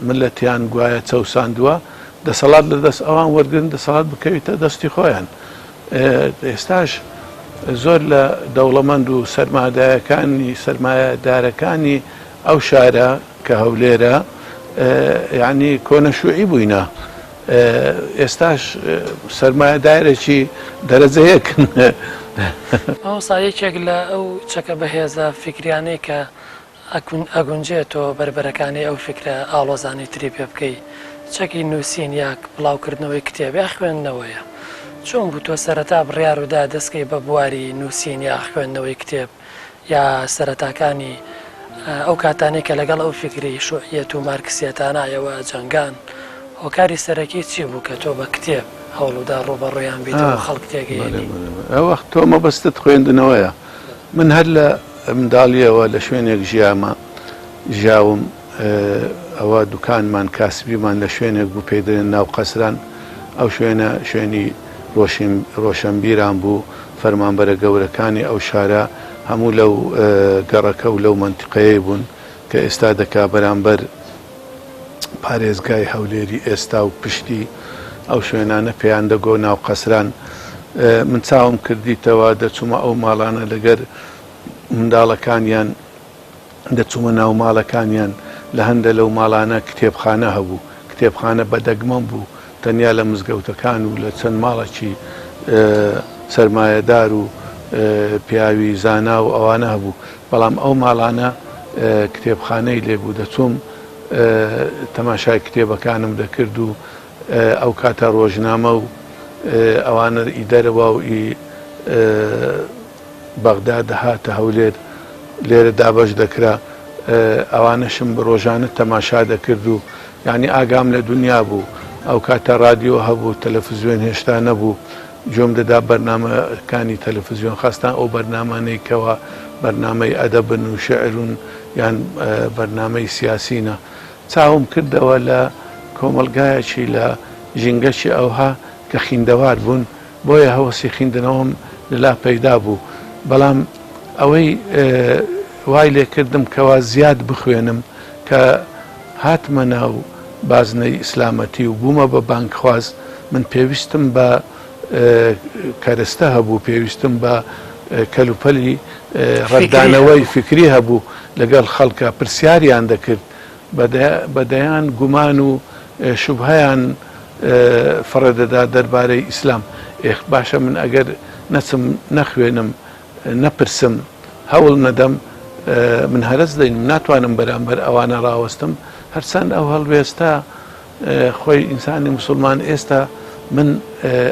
مللەتیان گوایە چەوساندووە، دەسەڵات لە دەست ئەوان وەرگرن، دەسەڵات بکەویتە دەستی خۆیان. ئێستاش زۆر لە دەوڵەمەند و سەرمادایەکانی سەرمایەدارەکانی ئەو شارە کە هەولێرە یعنی کۆنە شوعی بووینە ئێستاش سەرمایەدارێکی دەرەجە یەکن. مامۆستا یەکێک لە ئەو چەکە بەهێزە فیکریانەی کە ئەگونجێ تۆ بەربەرەکانێی ئەو فیکرە ئاڵۆزانەی تری پێ بکەی، چەکی نووسین یا بڵاوکردنەوەی کتێب یا خوێندنەوەیە. چۆن بوو تۆ سەرەتا بڕیارو دا دەست کەی بە بواری نووسین یا خوێندنەوەی کتێب یا سەرەتاکانی ئەو کاتانەی کە لەگەڵ ئەو فیکری شوعیەت و مارکسیەتانە ئێوە ئەجەنگان، هۆکاری سەرەکی چی بوو کە تۆ بە کتێب هەوڵودا ڕووبەڕوویان بیتەوە و خەڵک تێگەیەنی؟ ئەو وەخت تۆ مەبەستت خوێندنەوەیە. من هەر لە منداڵییەوە لە شوێنێک ژیامە ژیاوم ئەوە دوکانمان کاسبیمان لە شوێنێک بوو پێی دەڵێن ناو قەسران ئەو شوێنە شوێنی ڕۆشین ڕۆشەنبیران بوو فەرمانبەرە گەورەکانی ئەو شارە هەموو لەو گەڕەکە و لەو مەنتیقەیەی بوون کە ئێستا دەکا بەرامبەر پارێزگای هەولێری ئێستا و پشتی ئەو شوێنانە پێیان دەگۆ ناو قەسران من چاوم کردیتەوە دەچوومە ئەو ماڵانە لەگەر منداڵەکانیان دەچوومە ناو ماڵەکانیان لە هەندە لەو ماڵانە کتێبخانە هەبوو کتێبخانە بە دەگمەن بوو تەنیا لە مزگەوتەکان و لە چەند ماڵەکی سەرمایەدار و پیاوی زانا و ئەوانە هەبوو بەڵام ئەو ماڵانە کتێبخانەی لێ بوو دەچووم تەماشای کتێبەکانم دەکرد و ئەو کاتە ڕۆژنامە و ئەوانە ئی دەرەوە و ئی بەغدا دەهاتە هەولێر لێرە دابەش دەکرا ئەوانەشم ڕۆژانە تەماشا دەکرد و یعنی ئاگام لە دنیا بوو ئەو کاتە ڕادیۆ هەبوو تەلەفزیۆن هێشتا نەبوو گوێم دەدا بەرنامەکانی تەلەفزیۆن خاستان ئەو بەرنامانەی کەوا بەرنامەی ئەدەبن و شعرون یان بەرنامەی سیاسینە چاوم کردەوە لە کۆمەڵگایەکی لە ژینگەکی ئەوها کە خیندەوار بوون بۆیە هەوەسی خیندنەوەم لەلا پەیدا بوو بەڵام ئەوەی وای لێکردم کەوا زیاد بخوێنم کە هاتمە ناو بازنەی ئیسلامەتی و بوومە بە بانگخواز، من پێویستم بە کەرەستە هەبوو، پێویستم بە کەلوپەلی ڕەتدانەوەی فیکری هەبوو، لەگەڵ خەڵکا پرسیاریان دەکرد، بە دەیان گومان و شوبهەیان فڕێ دەدا دەربارەی ئیسلام. ئێ باشە من ئەگەر نەچم نەخوێنم، نەپرسم، هەوڵ نەدەم، من هەرەس دەینم، ناتوانم بەرامبەر ئەوانە ڕاوەستم. هەرچەند ئەو هەڵوێستە خۆی ئینسانی موسڵمان ئێستا من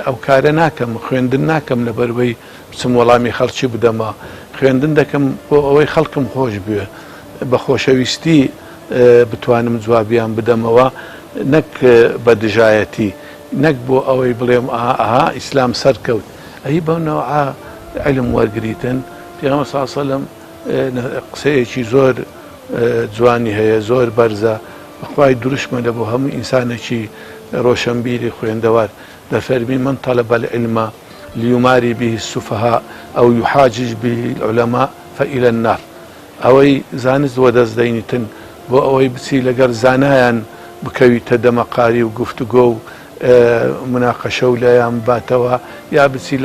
ئەو کارە ناکەم، خوێندن ناکەم لەبەروەی بچم وەڵامی خەڵکی بدەمەوە، خوێندن دەکەم بۆ ئەوەی خەڵکم خۆش بوێ، بە خۆشەویستی بتوانم جوابیان بدەمەوە نەک بە دژایەتی، نەک بۆ ئەوەی بڵێم ئەها ئەها ئیسلام سەرکەوت، ئەی بەو نەوعە عیلم وەرگریتن؟ پێغەمبەر صلی اللە علیە وسلم قسەیەکی زۆر جوانی هەیە زۆر بەرزە بەخوای دروشمە لە بۆ هەموو ئینسانێکی ڕۆشەنبیری خوێندەوار دەفەرمی من طلب العلم لیماری به السفهاء او یحاجج به العلماء فإلى النار ئەوەی زانست وەدەست دەینیتن بۆ ئەوەی بچی لەگەڵ زانایان بکەویتە دەمەقاری و گفتوگۆ و مناقەشە و لایان بباتەوە یا بچی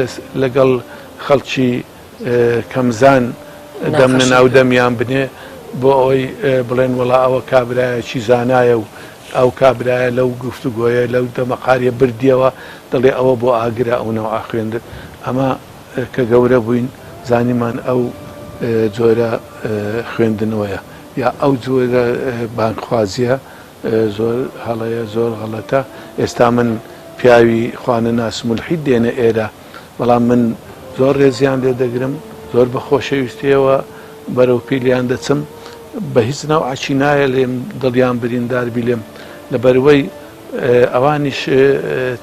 لەگەڵ خەڵکی کەمزان دەم لە ناو دەمیان بنێ بۆ ئەوەی بڵێن وەڵا ئەوە کابرایەکی زانایە و ئەو کابرایە لەو گفتوگۆیە لەو دەمەقاریە بردیەوە دەڵێ ئەوە بۆ ئاگرە ئەو نەوعە خوێندن ئەمە کە گەورە بووین زانیمان ئەو جۆرە خوێندنەوەیە یا ئەو جۆرە بانگخوازیە زۆر هەڵەیە زۆر غەڵەتە ئێستا من پیاوی خوانەناس مولحید دێنە ئێرە بەڵام من زۆر ڕێزیان لێ دەگرم، زۆر بە خۆشەویستییەوە بەرەو پیریان دەچم، بە هیچ نەوعەکی نایە لێم دڵیان بریندار بی لێم، لەبەروەی ئەوانیش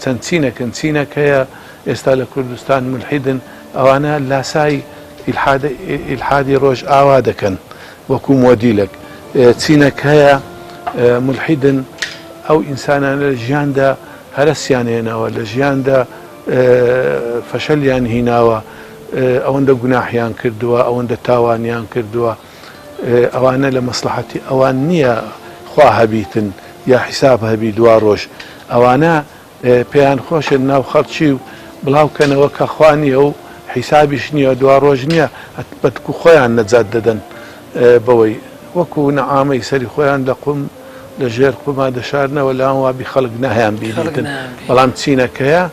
چەند چینەکن، چینەک هەیە ئێستا لە کوردستان مولحیدن، ئەوانە لاسای ئیلحادی ڕۆژئاوا دەکەن وەکو مۆدیلەک، چینەک هەیە مولحیدن ئەو ئینسانانە لە ژیاندا هەرەسیان هێناوە، لە ژیاندا فەشەلیان هیناوە ئەوەندە گوناحیان کردووە ئەوەندە تاوانیان کردووە ئەوانە لە مەسلحەتی ئەوان نییە خوا هەبیتن یا حیساب هەبی دوا ڕۆژ ئەوانە پێیان خۆشە ناو خەڵکی و بڵاوکەنەوە کە خوا نییە و حیسابیش نییە دوا ڕۆژ نییە بەتکو خۆیان نەجات دەدەن بەوەی وەکو نەعامەی سەری خۆیان لە قوم لە ژێر قوما دەشارنەوە لەوان وابی خەڵک نایان بینیتن بەڵام چینەکەیە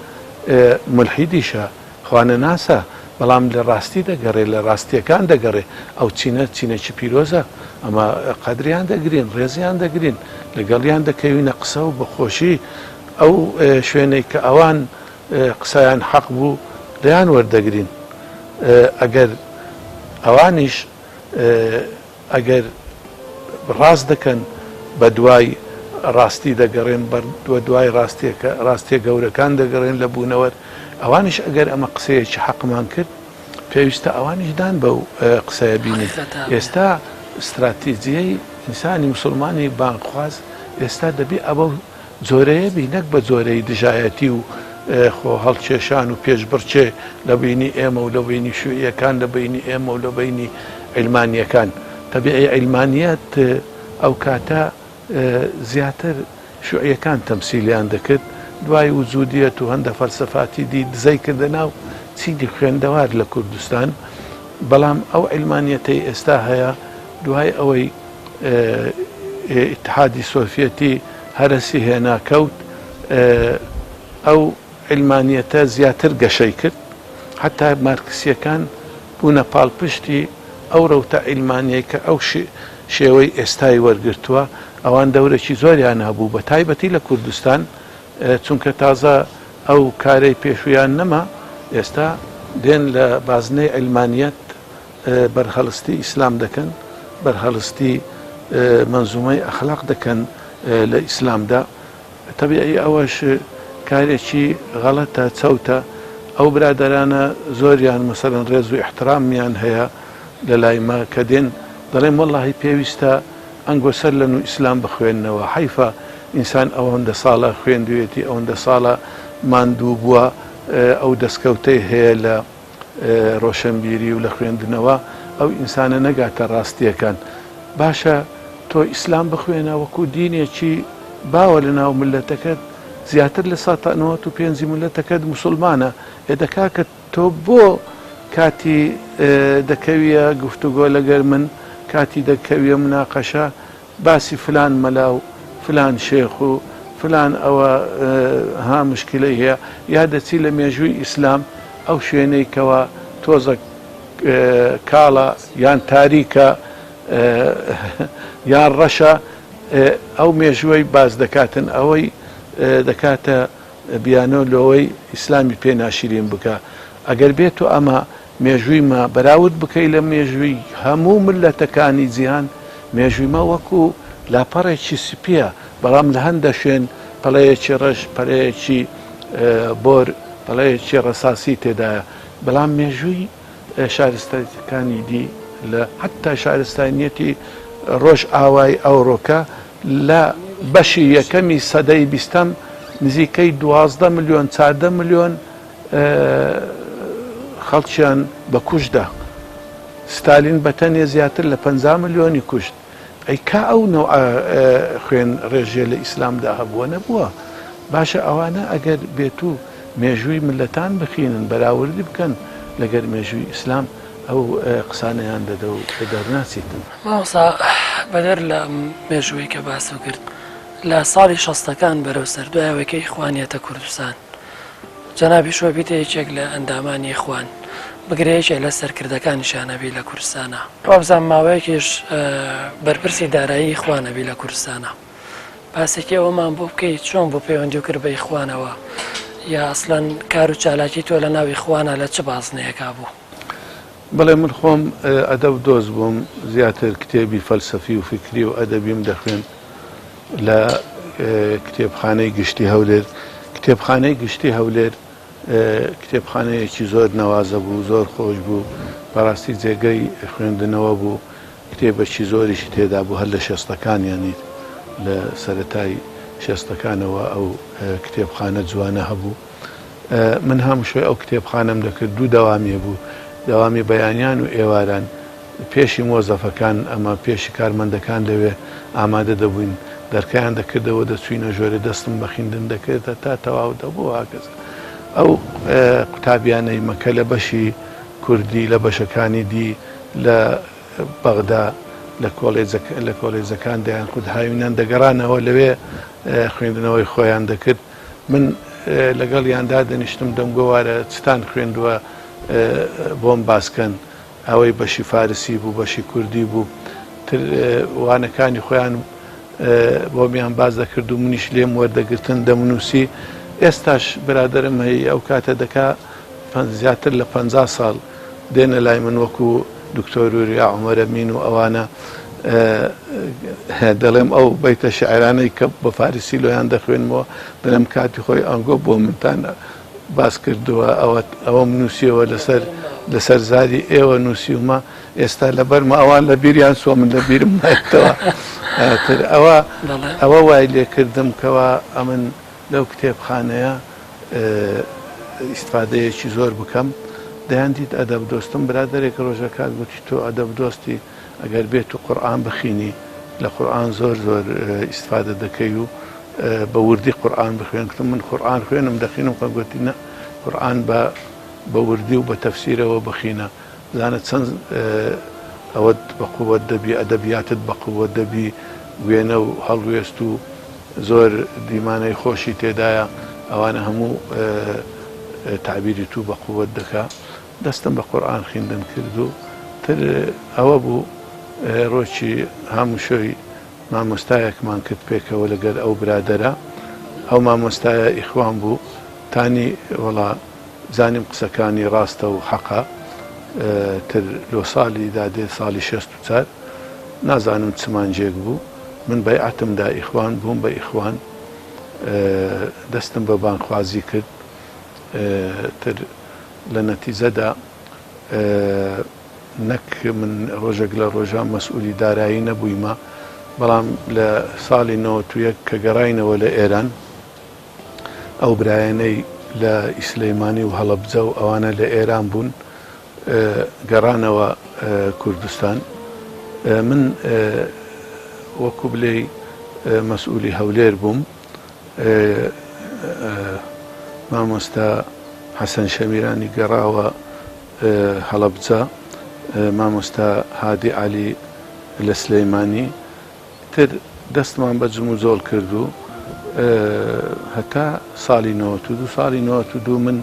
مولحیدیشە خوانەناسە بەڵام لە ڕاستی دەگەڕێ لە ڕاستیەکان دەگەڕێ ئەو چینە چینێکی پیرۆزە ئەمە قەدریان دەگرین ڕێزیان دەگرین لەگەڵیان دەکەوینە قسە و بەخۆشی ئەو شوێنەی کە ئەوان قسەیان حەق بوو لێیان وەردەگرین ئەگەر ئەوانیش ئەگەر ڕاست دەکەن بە دوای ڕاستی دەگەڕێن بە دوای ڕاستیەکە ڕاستیە گەورەکان دەگەڕێن لە بوونەوەر ئەوانیش ئەگەر ئەمە قسەیەکی حەقمان کرد پێویستە ئەوانیش دان بەو قسەیە بینن ئێستا ستراتیجیەی ئینسانی موسڵمانی بانگخواز ئێستا دەبێ ئەوە جۆرەیە بی نەک بە جۆرەی دژایەتی و خۆ هەڵکێشان و پێشبڕکێ لە بەینی ئێمە و لە بەینی شوعیەکان لە بەینی ئێمە و لە بەینی عیلمانیەکان تەبیعی عیلمانیەت ئەو کاتە زیاتر شوعیەکان تەمسیلیان دەکرد دوای وجودیەت و هەندە فەلسەفاتی دی دزەی کردە ناو چینی خوێندەوار لە کوردستان بەڵام ئەو عیلمانیەتەی ئێستا هەیە دوای ئەوەی ئیتحادی سۆفیەتی هەرەسی هێنا کەوت ئەو عیلمانیەتە زیاتر گەشەی کرد حتا مارکسیەکان بوونە پاڵپشتی ئەو ڕەوتە عیلمانیەی کە ئەو شێوەی ئێستای وەرگرتووە ئەوان دەورێکی زۆریان هەبوو بە تایبەتی لە کوردستان چونکە تازە ئەو کارەی پێشوویان نەما ئێستا دێن لە بازنەی عیلمانیەت بەرهەڵستی ئیسلام دەکەن، بەرهەڵستی مەنزومەی ئەخلاق دەکەن لە ئیسلامدا، تەبیعی ئەوەش کارێکی غەڵەتە، چەوتە، ئەو برادەرانە زۆریان مەسەلەن ڕێز و ئیحترامیان هەیە لە لای مە کە دێن دەڵێن وەڵاهی پێویستە ئەنگۆ سەر لە نوو ئیسلام بخوێننەوە، حەیفە ئینسان ئەوەندە ساڵە خوێندویەتی، ئەوەندە ساڵە ماندوو بووە، ئەو دەستکەوتەی هەیە لە ڕۆشنبیری و لە خوێندنەوە ئەو ئینسانە نەگاتە ڕاستیەکان باشە تۆ ئیسلام بخوێنە وەکو دینێکی. باوە لە ناو ملەتەکەت زیاتر لە ساتا 95 ملەتەکەت موسڵمانە ئێ دە کاکە تۆ بۆ کاتی دەکەویە گفتوگۆ لەگەر من کاتی دەکەویە مناقەشە باسی فلان مەلا و فلان شێخ و فلان ئەوە ها مشکلەی هەیە یا دەچی لە مێژووی ئیسلام ئەو شوێنەی کەوا تۆزەک کاڵە یان تاریکە یان ڕەشە ئەو مێژووەی باس دەکاتن ئەوەی دەکاتە بیانۆ لۆوەی ئیسلامی پێ ناشرین بکا ئەگەر بێتو ئەمە مێژووی مە بەراورد بکەی لە مێژووی هەموو مللەتەکانی جیهان مێژووی مە وەکو لاپەڕێکی سپیە بەڵام لە هەندە شوێن پەڵەیەکی ڕەش پەلەیەکی بۆر پەڵەیەکی ڕەساسی تێدایە بەڵام مێژووی شارستانیەتەکانی دی لە حەتا شارستانیەتی ڕۆژئاوای ئەوڕۆکە لە بەشی یەکەمی سەدەی بیستەم نزیکەی 12 ملیۆن 14 ملیۆن خەڵکیان بە کوشتدا. ستالین بە تەنێ زیاتر لە 50 ملیۆنی کوشت. ئەی کا ئەو نەوعە خوێن ڕێژیە لە ئیسلامدا هەبووە؟ نەبووە. باشە ئەوانە ئەگەر بێتوو مێژووی مللەتان بخینن بەراوردی بکەن لەگەر مێژووی ئیسلام ئەو قسانەیان دەدە و دەرناچیتن. مامۆستا بەدەر لە ئەم مێژووەی کە باست کرد لە ساڵی شەستەکان بەرەو سەر دوای ئەوەی کە ئیخوان یەتە کوردستان جەنابیش وەبیتە یەکێک لە ئەندامانی ئیخوان بگرە یەکێک لە سەرکردەکانیشیان ئەبی لە کوردستانا. وابزانم ماوەیەکیش بەرپرسی دارایی ئیخوان ئەبی لە کوردستانا. باسێکی ئەوەمان بۆ بکەی چۆن بوو پەیوەندیو کرد بە ئیخوانەوە یا ئەسڵەن کار و چالاکی تۆ لە ناو ئیخوانا لە چ بازنەیەکا بوو؟ بەڵێ من خۆم ئەدەب دۆست بووم زیاتر کتێبی فەلسەفی و فیکری و ئەدەبیم دەخوێند لە کتێبخانەی گشتی هەولێر کتێبخانەی گشتی هەولێر کتێبخانەیەکی زۆر نەوازە بوو زۆر خۆش بوو بەڕاستی جێگەی خوێندنەوە بوو کتێبەکی زۆریشی تێدا بوو هەر لە شێستەکان یانی لە سەرەتای شێستەکانەوە ئەو کتێبخانە جوانە هەبوو من هاموشۆی ئەو کتێبخانەم دەکرد دوو دەوامی هەبوو دەوامی بەیانیان و ئێواران پێشی مۆزەفەکان ئەمە پێشی کارمەندەکان لەوێ ئامادە دەبووین دەرکەیان دەکردەوە دەچوینە ژۆرێ دەستم بە خیندن دەکرد هەتا تەواو دەبوو هاکەزا ئەو قوتابیانەی مەکە لە بەشی کوردی لە بەشەکانی دی لە بەغدا لە لە کۆلێجەکان دەیان خود هاوینان دەگەڕانەوە لەوێ خوێندنەوەی خۆیان دەکرد من لەگەڵیان دادەنیشتم دەمگۆوارە چتان خوێندووە بۆم باسکەن ئەوەی بەشی فارسی بوو بەشی کوردی بوو تر وانەکانی خۆیان بۆمیان باس دەکرد و منیش لێم وەردەگرتن دەمنووسی ئێستاش برادەرم هەیە ئەو کاتە دەکا زیاتر لە 50 ساڵ دێنە لای من وەکو دکتۆر وریا عومەرەمین و ئەوانە دەڵێم ئەو بەیتە شعرانەی کە بە فارسی لۆیان دەخوێنمەوە دەڵێم کاتی خۆی ئەنگۆ بۆ منتان باس کردووە ئەوە ئەوەم نووسیەوە لەسەر لەسەر زاری ئێوە نووسیومە ئێستا لەبەرمە ئەوان لە بیریان چووە من لە بیرم نایەتەوە تر ئەوە ئەوە وای لێکردم کەوا ئەمن لەو کتێبخانەیە ئیستفادەیەکی زۆر بکەم دەیان دیت ئەدەب دۆستم برادەرێک ڕۆژەکات گوتی تۆ ئەدەب دۆستی ئەگەر بێت و قورئان بخینی لە قورئان زۆر زۆر ئیستفادە دەکەی و بە وردی قورئان بخوێن گوتم من قورئان خوێنم دەخینم خۆ گوتی نە قورئان بە بە وردی و بە تەفسیرەوە بخینە بزانە چەند ئەوەت بە قووەت دەبی ئەدەبیاتت بە قووەت دەبی وێنە و هەڵوێست و زۆر دیمانەی خۆشی تێدایە ئەوانە هەموو تەعبیری تو بە قووەت دەکا دەستم بە قورئان خیندن کرد و تر ئەوە بوو ڕۆکی هاموشۆی مامۆستایەکمان کرد پێکەوە لەگەر ئەو برادەرە ئەو مامۆستایە ئیخوان بوو تانی وەڵا زانیم قسەکانی ڕاستە و حەقە تر لۆ ساڵی دادێ ساڵی 64 نازانم چ مانجێک بوو من بەیعەتم دا ئیخوان بووم بە ئیخوان دەستم بە بانگخوازی کرد تر لە نەتیجەدا نەک من ڕۆژێک لە ڕۆژان مەسئولی دارایی نەبوویمە بەڵام لە ساڵی 91 کە گەڕاینەوە لە ئێران ئەو برایانەی لە ئیسلەیمانی و هەڵەبجە و ئەوانە لە ئێران بوون گەڕانەوە کوردستان من وەکو بلێی مەسئولی هەولێر بووم، مامۆستا حەسەن شەمیرانی گەڕاوە هەڵەبجە، مامۆستا هادی عەلی لە سلەیمانی، تر دەستمان بە جموجۆڵ کرد و هەتا ساڵی 92. ساڵی 92 من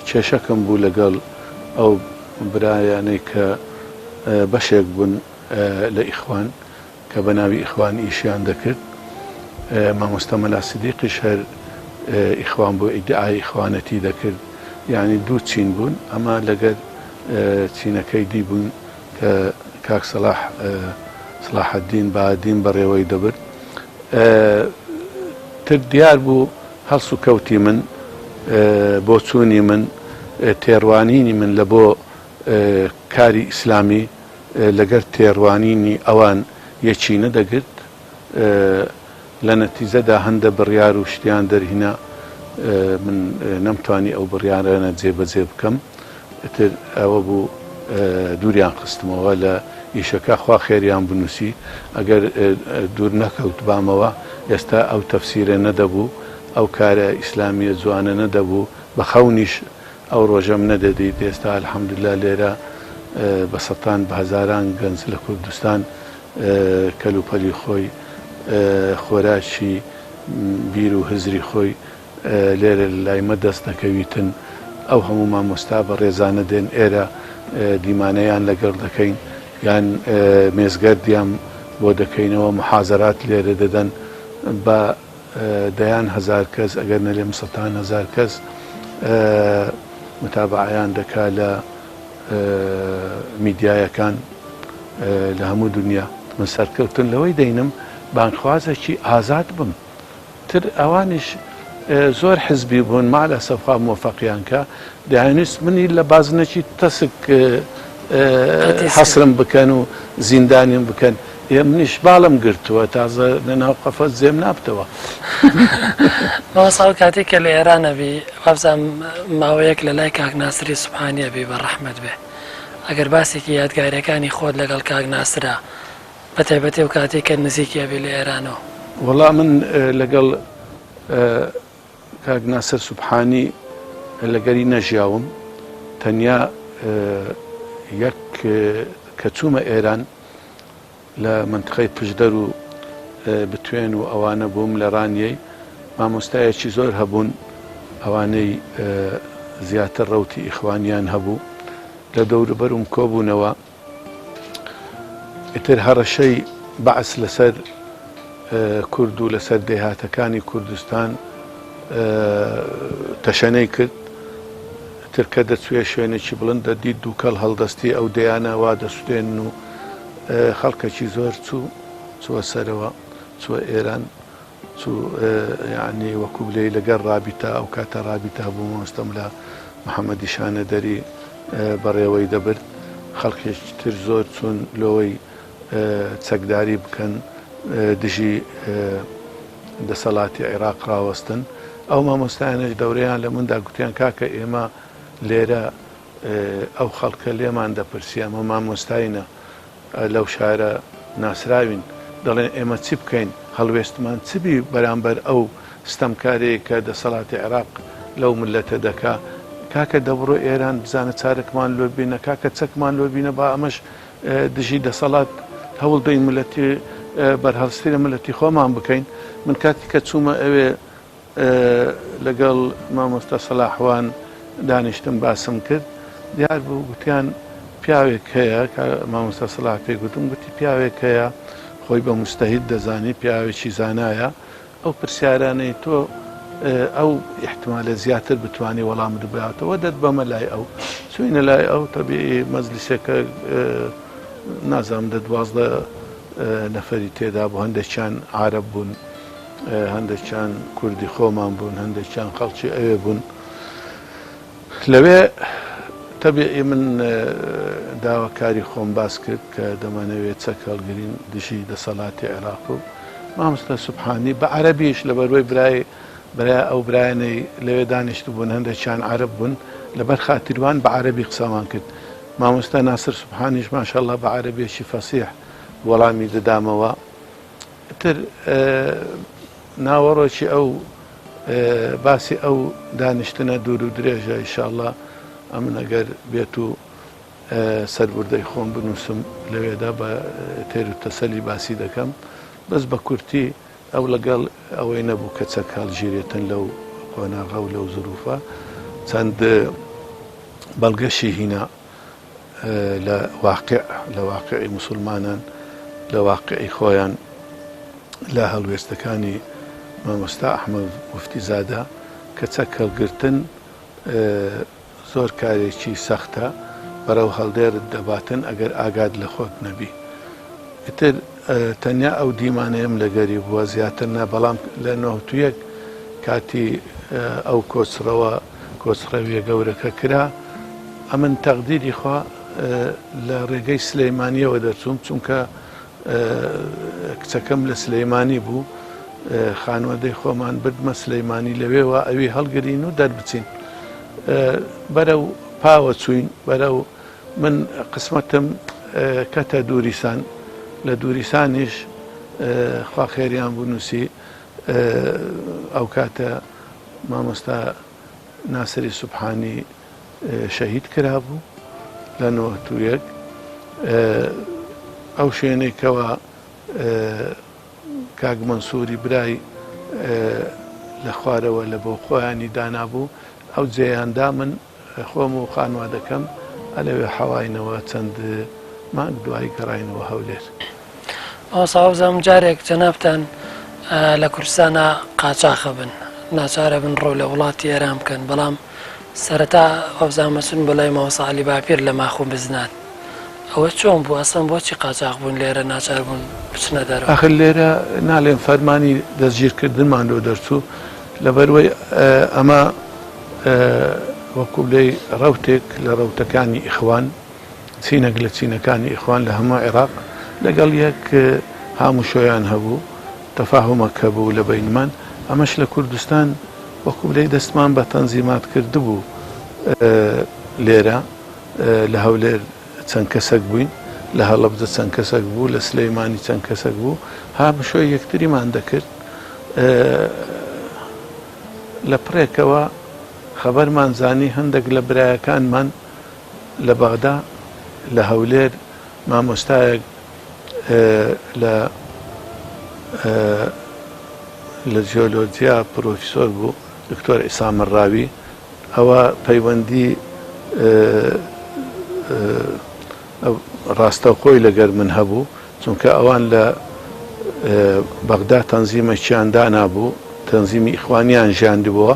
کێشەکەم بوو لەگەڵ ئەو برایانەی کە بەشێک بوون لە ئیخوان کە بە ناوی ئیخوان ئیشیان دەکرد. مامۆستا مەلا سدیقیش هەر ئیخوان بوو، ئیدعای ئیخوانەتی دەکرد. یانی دوو چین بوون، ئەمە لەگەر چینەکەی دی بوون کە کاک سەلاح سەلاحەدین بەهادین بەڕێوەی دەبرد. تر دیار بوو هەڵس و کەوتی من، بۆچوونی من، تێڕوانینی من لە بۆ کاری ئیسلامی لەگەر تێڕوانینی ئەوان یەکی نەدەگرت. لە نەتیجەدا هەندە بڕیار و شتیان دەرهینا من نەمتوانی ئەو بڕیارانە جێبەجێ بکەم. ئیتر ئەوە بوو دووریان خستمەوە لە ئیشەکە، خوا خێریان بنووسی ئەگەر دوور نەکەوتبامەوە ئێستا ئەو تەفسیرە نەدەبوو، ئەو کارە ئیسلامییە جوانە نەدەبوو، بە خەونیش ئەو ڕۆژەم نەدەدیت، ئێستا الحمدللە لێرە بە سەتان بە هەزاران گەنج لە کوردستان کەلوپەلی خۆی، خۆراکی بیر و هزری خۆی لێرە لە لای مە دەست دەکەویتن، ئەو هەموو مامۆستا بەڕێزانە دێن ئێرە دیمانەیان لەگەڵ دەکەین یان مێزگەردیان بۆ دەکەینەوە، محازەرات لێرە دەدەن بە دەیان هەزار کەس ئەگەر نەلێم سەتان هەزار کەس متابەعەیان دەکا لە میدیایەکان لە هەموو دنیا. من سەرکەوتن لەوەی دەینم بانگخوازێکی ئازاد بم. تر ئەوانیش زۆر حزبی بوون مع الاسف خوا مۆفەقیان کا دەیانویست منی لە بازنەکی تەسک حەسرم بکەن و زیندانیم بکەن ئێ منیش باڵم گرتووە تازە لە ناو قەفەس جێم نابتەوە. مامۆستا ئەو کاتەی کە لە ئێران ئەبی وابزانم ماوەیەک لە لای کاک ناسری سوبحانی ئەبی بە ڕەحمەت بێ ئەگەر باسێکی یادگاریەکانی خۆت لەگەڵ کاک ناسرا بە تایبەتی ئەو کاتەی کە نزیکی ئەبی لە ئێرانەوە. وەڵا من لەگەڵ کاک ناسر سوبحانی لەگەری نەژیاوم تەنیا یەک کە چوومە ئێران لە مەنتقەی پشدەر و بتوێن و ئەوانە بووم لە ڕانیەی مامۆستایەکی زۆر هەبوون ئەوانەی زیاتر ڕەوتی ئیخوانیان هەبوو لە دەوروبەرم کۆبوونەوە ئیتر هەڕەشەی بەعس لەسەر کورد و لەسەر دێهاتەکانی کوردستان تەشەنەی کرد. ئیتر کە دەچوویە شوێنێکی بڵند دەدیت دووکەڵ هەڵدەستی ئەو دێیانە وا دەسوتێنن و خەڵکەکی زۆر چوو چووە سەرەوە چووە ئێران. چوو یەعنی وەکوو بلێی لەگەر ڕابیتە ئەو کاتە ڕابیتە هەبوو مامۆستا ملا محەمەدی شانەدەری بەڕێوەی دەبرد خەڵکێکی تر زۆر چوون لۆوەی چەکداری بکەن دژی دەسەڵاتی عیراق ڕاوەستن ئەو مامۆستایانەش دەورەیان لە مندا گوتیان کاکە ئێمە لێرە ئەو خەڵکە لێمان دەپرسی ئەمە مامۆستاینە لەو شارە ناسراوین، دەڵێن ئێمە چی بکەین، هەڵوێستمان چ بی بەرامبەر ئەو ستەمکاریەی کە دەسەڵاتی عێراق لەو مللەتە دەکا، کاکە دەبڕۆ ئێران بزانە چارەکمان لۆ بینە، کاکە چەکمان لۆ بینە با ئەمەش دژی دەسەڵات هەوڵ دەین مللەتی بەرهەڵستی لە مللەتی خۆمان بکەین، من کاتی کە چوومە ئەوێ لەگەڵ مامۆستا سەلاحوان دانیشتم باسم کرد دیار بوو گوتیان پیاوێک هەیە کە مامۆستا سەلاح پێی گوتم گوتی پیاوێک هەیە خۆی بە مستەهید دەزانی پیاوێکی زانایە ئەو پرسیارانەی تۆ ئەو احتمالە زیاتر بتوانێ وەڵامت باتەوە دەتبەمە لای ئەو چوینە لای ئەو تەبیعی مەجلیسەکە نازانم دە 12 نەفەری تێدا بوو هەندێکیان عارەب بوون هەندێکیان کوردی خۆمان بوون، هەندێکیان خەڵکی ئەوێ بوون. لەوێ تەبیعی من داواکاری خۆم باس کرد کە دەمانەوێت چەک هەڵگرین دژی دەسەڵاتی عێراق و مامۆستا سوبحانی بە عەرەبیش لەبەروەی برای برا ئەو برایانەی لەوێ دانیشتبوون هەندێکیان عەرەب بوون لەبەر خاتری وان بە عەرەبی قسەمان کرد. مامۆستا ناسر سوبحانیش ماشاءاللە بە عەرەبیەکی فەسیح وەڵامی دەدامەوە. ئیتر ناوەڕۆکی ئەو باسی ئەو دانیشتنە دوور و درێژە ئیشاڵڵا ئەمن ئەگەر بێت و سەربوردەی خۆم بنووسم لەوێدا بە تێر و تەسەلی باسی دەکەم بەس بە کورتی ئەو لەگەڵ ئەوەی نەبوو کە چەک هەڵگیرێتن لەو قۆناغە و لەو زروفە چەند بەڵگەشی هینا لە واقع لە واقعی موسڵمانان لە واقعی خۆیان لە هەڵوێستەکانی مامۆستا ئەحمەد موفتیزادە کە چەک هەڵگرتن زۆر کارێکی سەختە بەرەو هەڵدێرت دەباتن ئەگەر ئاگات لە خۆت نەبی ئیتر تەنیا ئەو دیمانەیەم لەگەری بووە زیاتر نا بەڵام لە نۆهتویەک کاتی ئەو کۆچڕەوە کۆچڕەویە گەورەکە کرا ئەمن تەقدیری خوا لە ڕێگەی سلەیمانیەوە دەرچووم چونکە کچەکەم لە سلەیمانی بوو خانوەدەی خۆمان بردمە سلەیمانی لەوێوە ئەوی هەڵگرین و دەربچین بەرەو پاوە چوین بەرەو من قسمەتم کەتە دووریسان لە دووریسانیش خوا خێریان بنووسی ئەو کاتە مامۆستا ناسری سوبحانی شەهید کرابوو لە 91 ئەو شوێنەی کەوا کاک مەنسووری برای لە خوارەوە لە بۆ خۆیانی دانابوو ئەو جێیان دا من خۆم و خانوادەکەم ئەلەوێ حەواینەوە چەند مانگ دوای گەڕاینەوە هەولێر. مامۆستا وابزانم جارێک جەنابتان لە کوردستانا قاچاخە بن ناچارە بن ڕوو لە وڵاتی ئێران بکەن بەڵام سەرەتا وابزانم ئەچن بۆ لای مامۆستا عەلی باپیر لە ماخ و بزنان ئەوە چۆن بوو ئەسڵەن بۆچی قاچاخ بوون لێرە ناچار بوون بچنە دەرەوە؟ ئاخر لێرە نالێم فەرمانی دەستگیرکردنمان لۆ دەرچوو لەبەروەی ئەمە وەکو بلێی ڕەوتێک لە ڕەوتەکانی ئیخوان چینێک لە چینەکانی ئیخوان لە هەموو عێراق لەگەڵ یەک هاموشۆیان هەبوو، تەفاهومەک هەبوو لە بەینمان، ئەمەش لە کوردستان وەکو بلێی دەستمان بە تەنزیمات کردبوو لێرە لە هەولێر چەند کەسەک بووین، لە هەڵەبجە چەند کەسەک بوو، لە سلەیمانی چەند کەسەک بوو، هامشۆی یەکتریمان دەکرد. لە پڕێکەوە خەبەرمان زانی هەندێک لە برایەکانمان لە بەغدا لە هەولێر مامۆستایەک لە لە جیۆلۆجیا پرۆفیسۆر بوو دکتۆر عیسام الراوی ئەوە پەیوەندی ڕاستەوخۆی لەگەر من هەبوو چونکە ئەوان لە بەغدا تەنزیمەکیان دانابوو تەنزیمی ئیخوانیان ژیاندبووە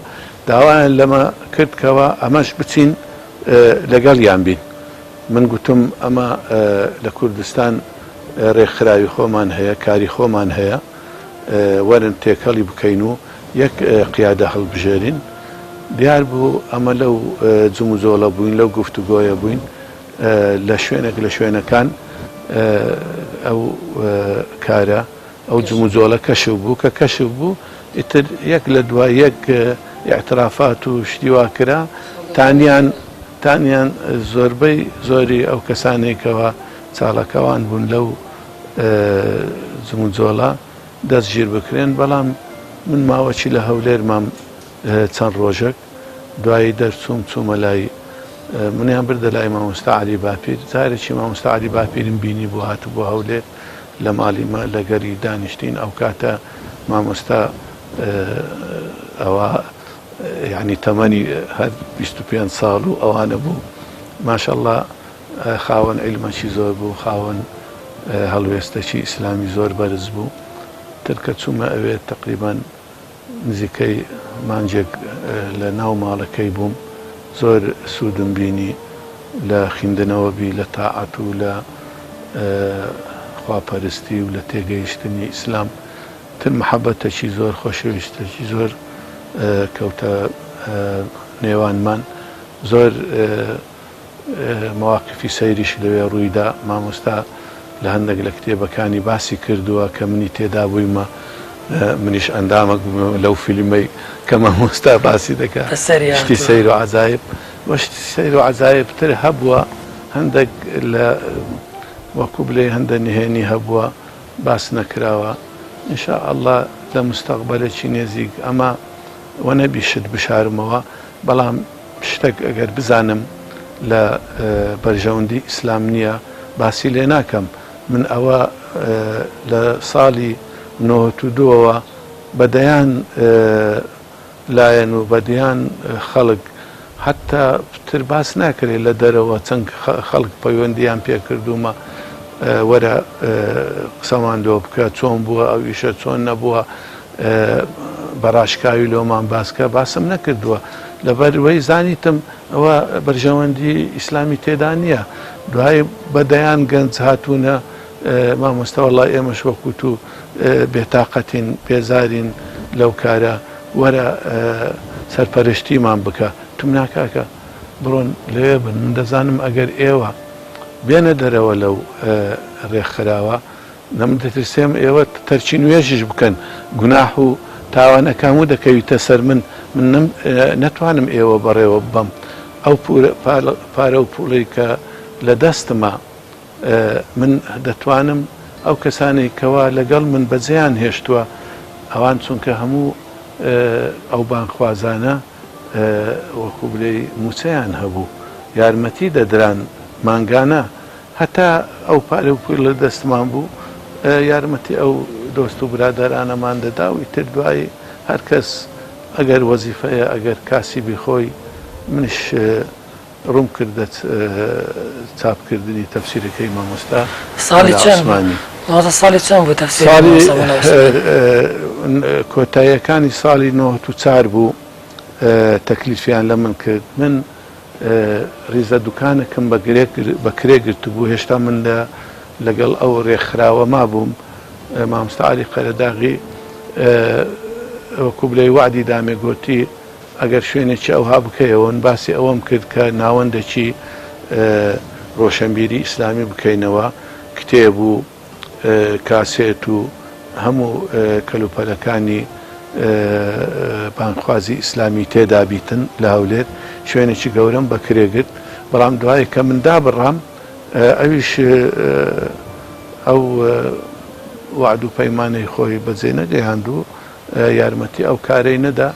داوایان لەمە کرد کەوا ئەمەش بچین لەگەڵیان بین من گوتم ئەمە لە کوردستان ڕێکخراوی خۆمان هەیە کاری خۆمان هەیە وەرن تێکەڵی بکەین و یەک قیادە هەڵبژێرین دیار بوو ئەمە لەو جموجۆڵە بووین لەو گفتوگۆیە بووین لە شوێنێک لە شوێنەکان ئەو کارە ئەو جموجۆڵە کەشف بوو کە کەشف بوو ئیتر یەک لە دوای یەک ئیعترافات و شتی وا کرا تانیان تانیان زۆربەی زۆری ئەو کەسانەی کەوا چاڵەکەوان بوون لەو جموجۆڵە دەستگیر بکرێن بەڵام من ماوەکی لە هەولێر مام چەند ڕۆژەک دوایی دەرچووم چوومە لای منیان بردە لای مامۆستا عەلی باپیر جارێکی مامۆستا عەلی باپیرم بینی بوو هاتبوو هەولێر لە ماڵی مە لەگەری دانیشتین ئەو کاتە مامۆستا ئەوە یعنی تەمەنی هەر 25 ساڵ و ئەوانە بوو ماشەڵڵا خاوەن عیلمەکی زۆر بوو خاوەن هەڵوێستەکی ئیسلامی زۆر بەرز بوو تر کە چوومە ئەوێ تقریبان نزیکەی مانگێک لە ناو ماڵەکەی بووم زۆر سوودم بینی لە خیندنەوە بی لە تاعەت و لە خواپەرستی و لە تێگەیشتنی ئیسلام تر محەبەتەکی زۆر خۆشەویستەکی زۆر کەوتە نێوانمان زۆر مەواقیفی سەیریش لەوێ ڕوویدا، مامۆستا لە هەندێک لە کتێبەکانی باسی کردووە کە منی تێدا بوویمە، منیش ئەندامەک بوومە لەو فیلمەی کە مامۆستا باسی دەکا، شتی سەیر و عەجایب و شتی سەیر و عەجایب تر هەبووە، هەندێک لە وەکوو بلێی هەندە نهێنی هەبووە باس نەکراوە. ان شاء اللە لە مستەقبەلێکی نێزیک ئەمە وەنەبی شت بشارمەوە بەڵام شتەک ئەگەر بزانم لە بەرژەوەندی ئیسلام نییە باسی لێ ناکەم من ئەوە لە ساڵی نۆهەت و دووەوە بە دەیان لایەن و بە دیان خەڵک حەتتا پتر باس ناکرێ لە دەرەوە چەند خەڵک پەیوەندیان پێ کردوومە وەرە قسەمان لۆ بکە چۆن بووە ئەو ئیشە چۆن نەبووە بە ڕاشکاوی لۆمان باس کە باسم نەکردووە لەبەر وەی زانیتم ئەوە بەرژەوەندی ئیسلامی تێدا نییە دوای بە دەیان گەنج هاتوونە مامۆستا وەڵا ئێمەش وەکو تو بێتاقەتین بێزارین لەو کارە وەرە سەرپەرشتیمان بکە وتم نا کاکە بڕۆن لەوێ بن من دەزانم ئەگەر ئێوە بێنە دەرەوە لەو ڕێکخراوە نە من دەترسێم ئێوە تەرکی نوێژیش بکەن گوناح و تاوانەکە هەموو دەکەویتە سەر من من نەتوانم ئێوە بەڕێوە ببەم ئەو پارە و پوڵەی کە لە دەستمە من دەتوانم ئەو کەسانەی کەوا لەگەڵ من بەجێیان هێشتووە ئەوان چونکە هەموو ئەو بانگخوازانە وەکو بلێی موچەیان هەبوو یارمەتی دەدران مانگانە هەتا ئەو پارە و پوڵە دەستمان بوو یارمەتی ئەو دۆست و برادەرانەمان دەدا و ئیتر دوای هەر کەس ئەگەر وەزیفەیە ئەگەر کاسیبی خۆی منیش ڕووم کردە چاپکردنی تەفسیرەکەی مامۆستا ساڵی مەلا چەند بوو؟ عوسمانی. مامۆستا ساڵی چەند بوو تەفسیری ساڵی مامۆستا مەلا عوسمانی؟ کۆتاییەکانی ساڵی 94 بوو تەکلیفیان لە من کرد. من ڕیزە دوکانێکم بە کرێ گرتبوو، هێشتا من لە لەگەڵ ئەو ڕێکخراوە مابووم. مامۆستا عەلی قەرەداغی وەکوو بلێی وەعدی دامێ گۆتی، ئەگەر شوێنێکی ئەوها بکەیەوە، من باسی ئەوەم کرد کە ناوەندێکی ڕۆشەنبیری ئیسلامی بکەینەوە، کتێب و کاسێت و هەموو کەلوپەلەکانی بانگخوازی ئیسلامی تێدا بیتن لە هەولێر، شوێنێکی گەورەم بە کرێ گرت، بەڵام دوای کە من دابڕام ئەویش ئەو وەعد و پەیمانەی خۆی بەجێ نەگەیاند و یارمەتی ئەو کارەی نەدا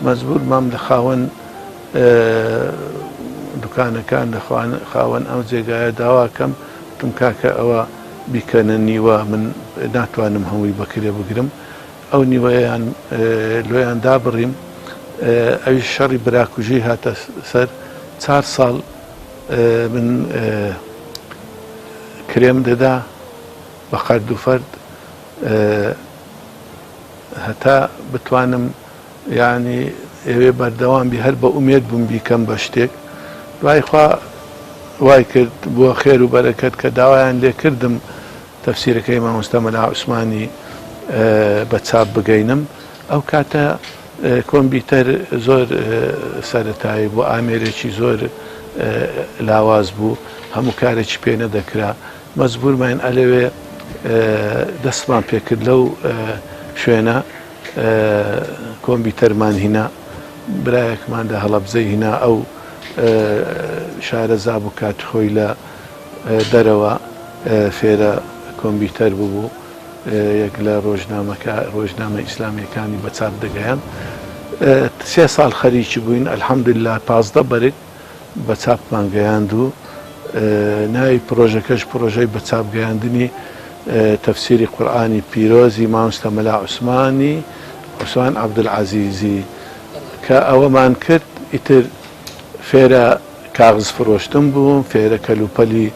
مەجبور مام لە خاوەن دوکانەکان لە خاوەن ئەو جێگایە داواکەم وتم کاکە ئەوە بیکەنە نیوە من ناتوانم هەمووی بەکرێ بگرم ئەو نیوەیان لۆیان دابڕیم ئەویش شەڕی براکوژی هاتە سەر چار ساڵ من کرێم دەدا بە قەرد و فەرد هەتا بتوانم یانی ئەوێ بەردەوام بی هەر بە ئومێد بووم بیکەم بە شتێک دوای خوا وای کرد بووە خێر و بەرەکەت کە داوایان لێ کردم تەفسیرەکەی مامۆستا مەلا عوسمانی بە چاپ بگەینم ئەو کاتە کۆمپیوتەر زۆر سەرەتایی بوو ئامێرێکی زۆر لاواز بوو هەموو کارێکی پێ نەدەکرا مەجبوور ماین ئەلەوێ دەستمان پێکرد لەو شوێنە کۆمپیوتەرمان هینا برایەکمان لە هەڵەبجەی هینا ئەو شارەزا بوو کاتی خۆی لە دەرەوە فێرە کۆمپیوتەر ببوو یەک لە ڕۆژنامەکە ڕۆژنامە ئیسلامیەکانی بە چاپ دەگەیان سێ ساڵ خەریکی بووین الحمدلله 15 بەرگ بە چاپمان گەیاند و ناوی پڕۆژەکەش پڕۆژەی بە چاپ گەیاندنی تەفسیری قورئانی پیرۆزی مامۆستا مەلا عوسمانی عوسمان عەبدولعەزیزی کە ئەوەمان کرد ئیتر فێرە کاغز فرۆشتن بووم فێرە کەلوپەلی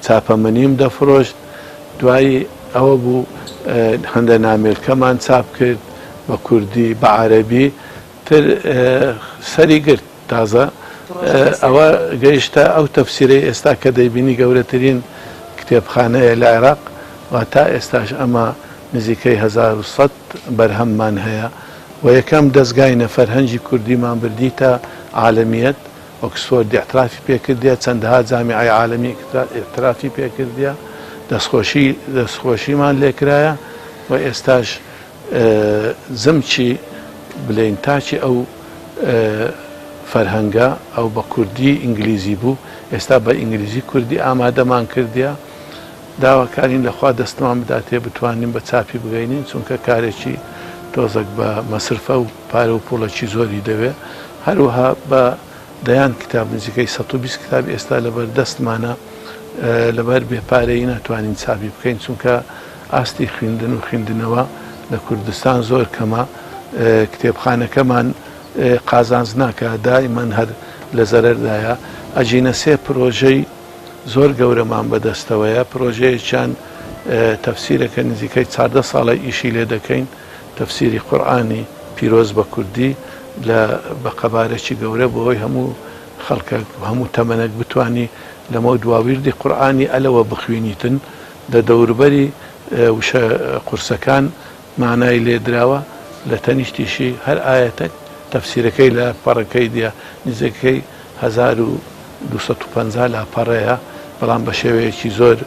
چاپەمەنیم دەفرۆشت دوایی ئەوە بوو هەندە نامێلکەمان چاپ کرد بە کوردی بە عەرەبی تر سەری گرت تازە ئەوە گەیشتە ئەو تەفسیرەی ئێستا کە دەیبینی گەورەترین کتێبخانەیە لە عێراق و تا ئێستاش ئەمە نزیکەی 1100 بەرهەممان هەیە و یەکەم دەزگاینە فەرهەنگی کوردیمان بردیتە عالەمیەت ئۆکسفۆرد ئیعترافی پێکردیە چەندەها جامیعەی عالەمی ئیعترافی پێکردیە دەستخۆشی دەستخۆشیمان لێکرایە و ئێستاش زمکی بلێین تاکی ئەو فەرهەنگە ئەو بە کوردی ئینگلیزی بوو ئێستا بە ئینگلیزی کوردی ئامادەمان کردیە. داواکارین لە خوا دەستمان بداتێ بتوانین بە چاپی بگەینین چونکە کارێکی تۆزەک بە مەسرفە و پارە و پوڵەکی زۆری دەوێ هەروەها بە دەیان کتاب نزیکەی 120 کتاب ئێستا لەبەر دەستمانە لەبەر بێ پارەیی ناتوانین چاپی بکەین چونکە ئاستی خویندن و خویندنەوە لە کوردستان زۆر کەمە کتێبخانەکەمان قازانج ناکا دائیمەن هەر لە زەرەردایە ئەگینە سێ پرۆژەی زۆر گەورەمان بەدەستەوەیە پرۆژەیەکیان تەفسیرەکە نزیکەی 14 ساڵە ئیشی لێ دەکەین تەفسیری قورئانی پیرۆز بە کوردی لە بە قەبارەکی گەورە بۆی هەموو خەڵکەک هەموو تەمەنەک بتانی لەمە دوا ویردی قورئانی ئەلەوە بخوینیتن لە دەوروبەری وشە قورسەکان مانای لێ دراوە، لە تەنیشتیشی هەر ئایەتەک تەفسیرەکەی لە پەڕەکەی دیە، نزیکەی 1250 لاپەڕەیە، بەڵام بە شێوەیەکی زۆر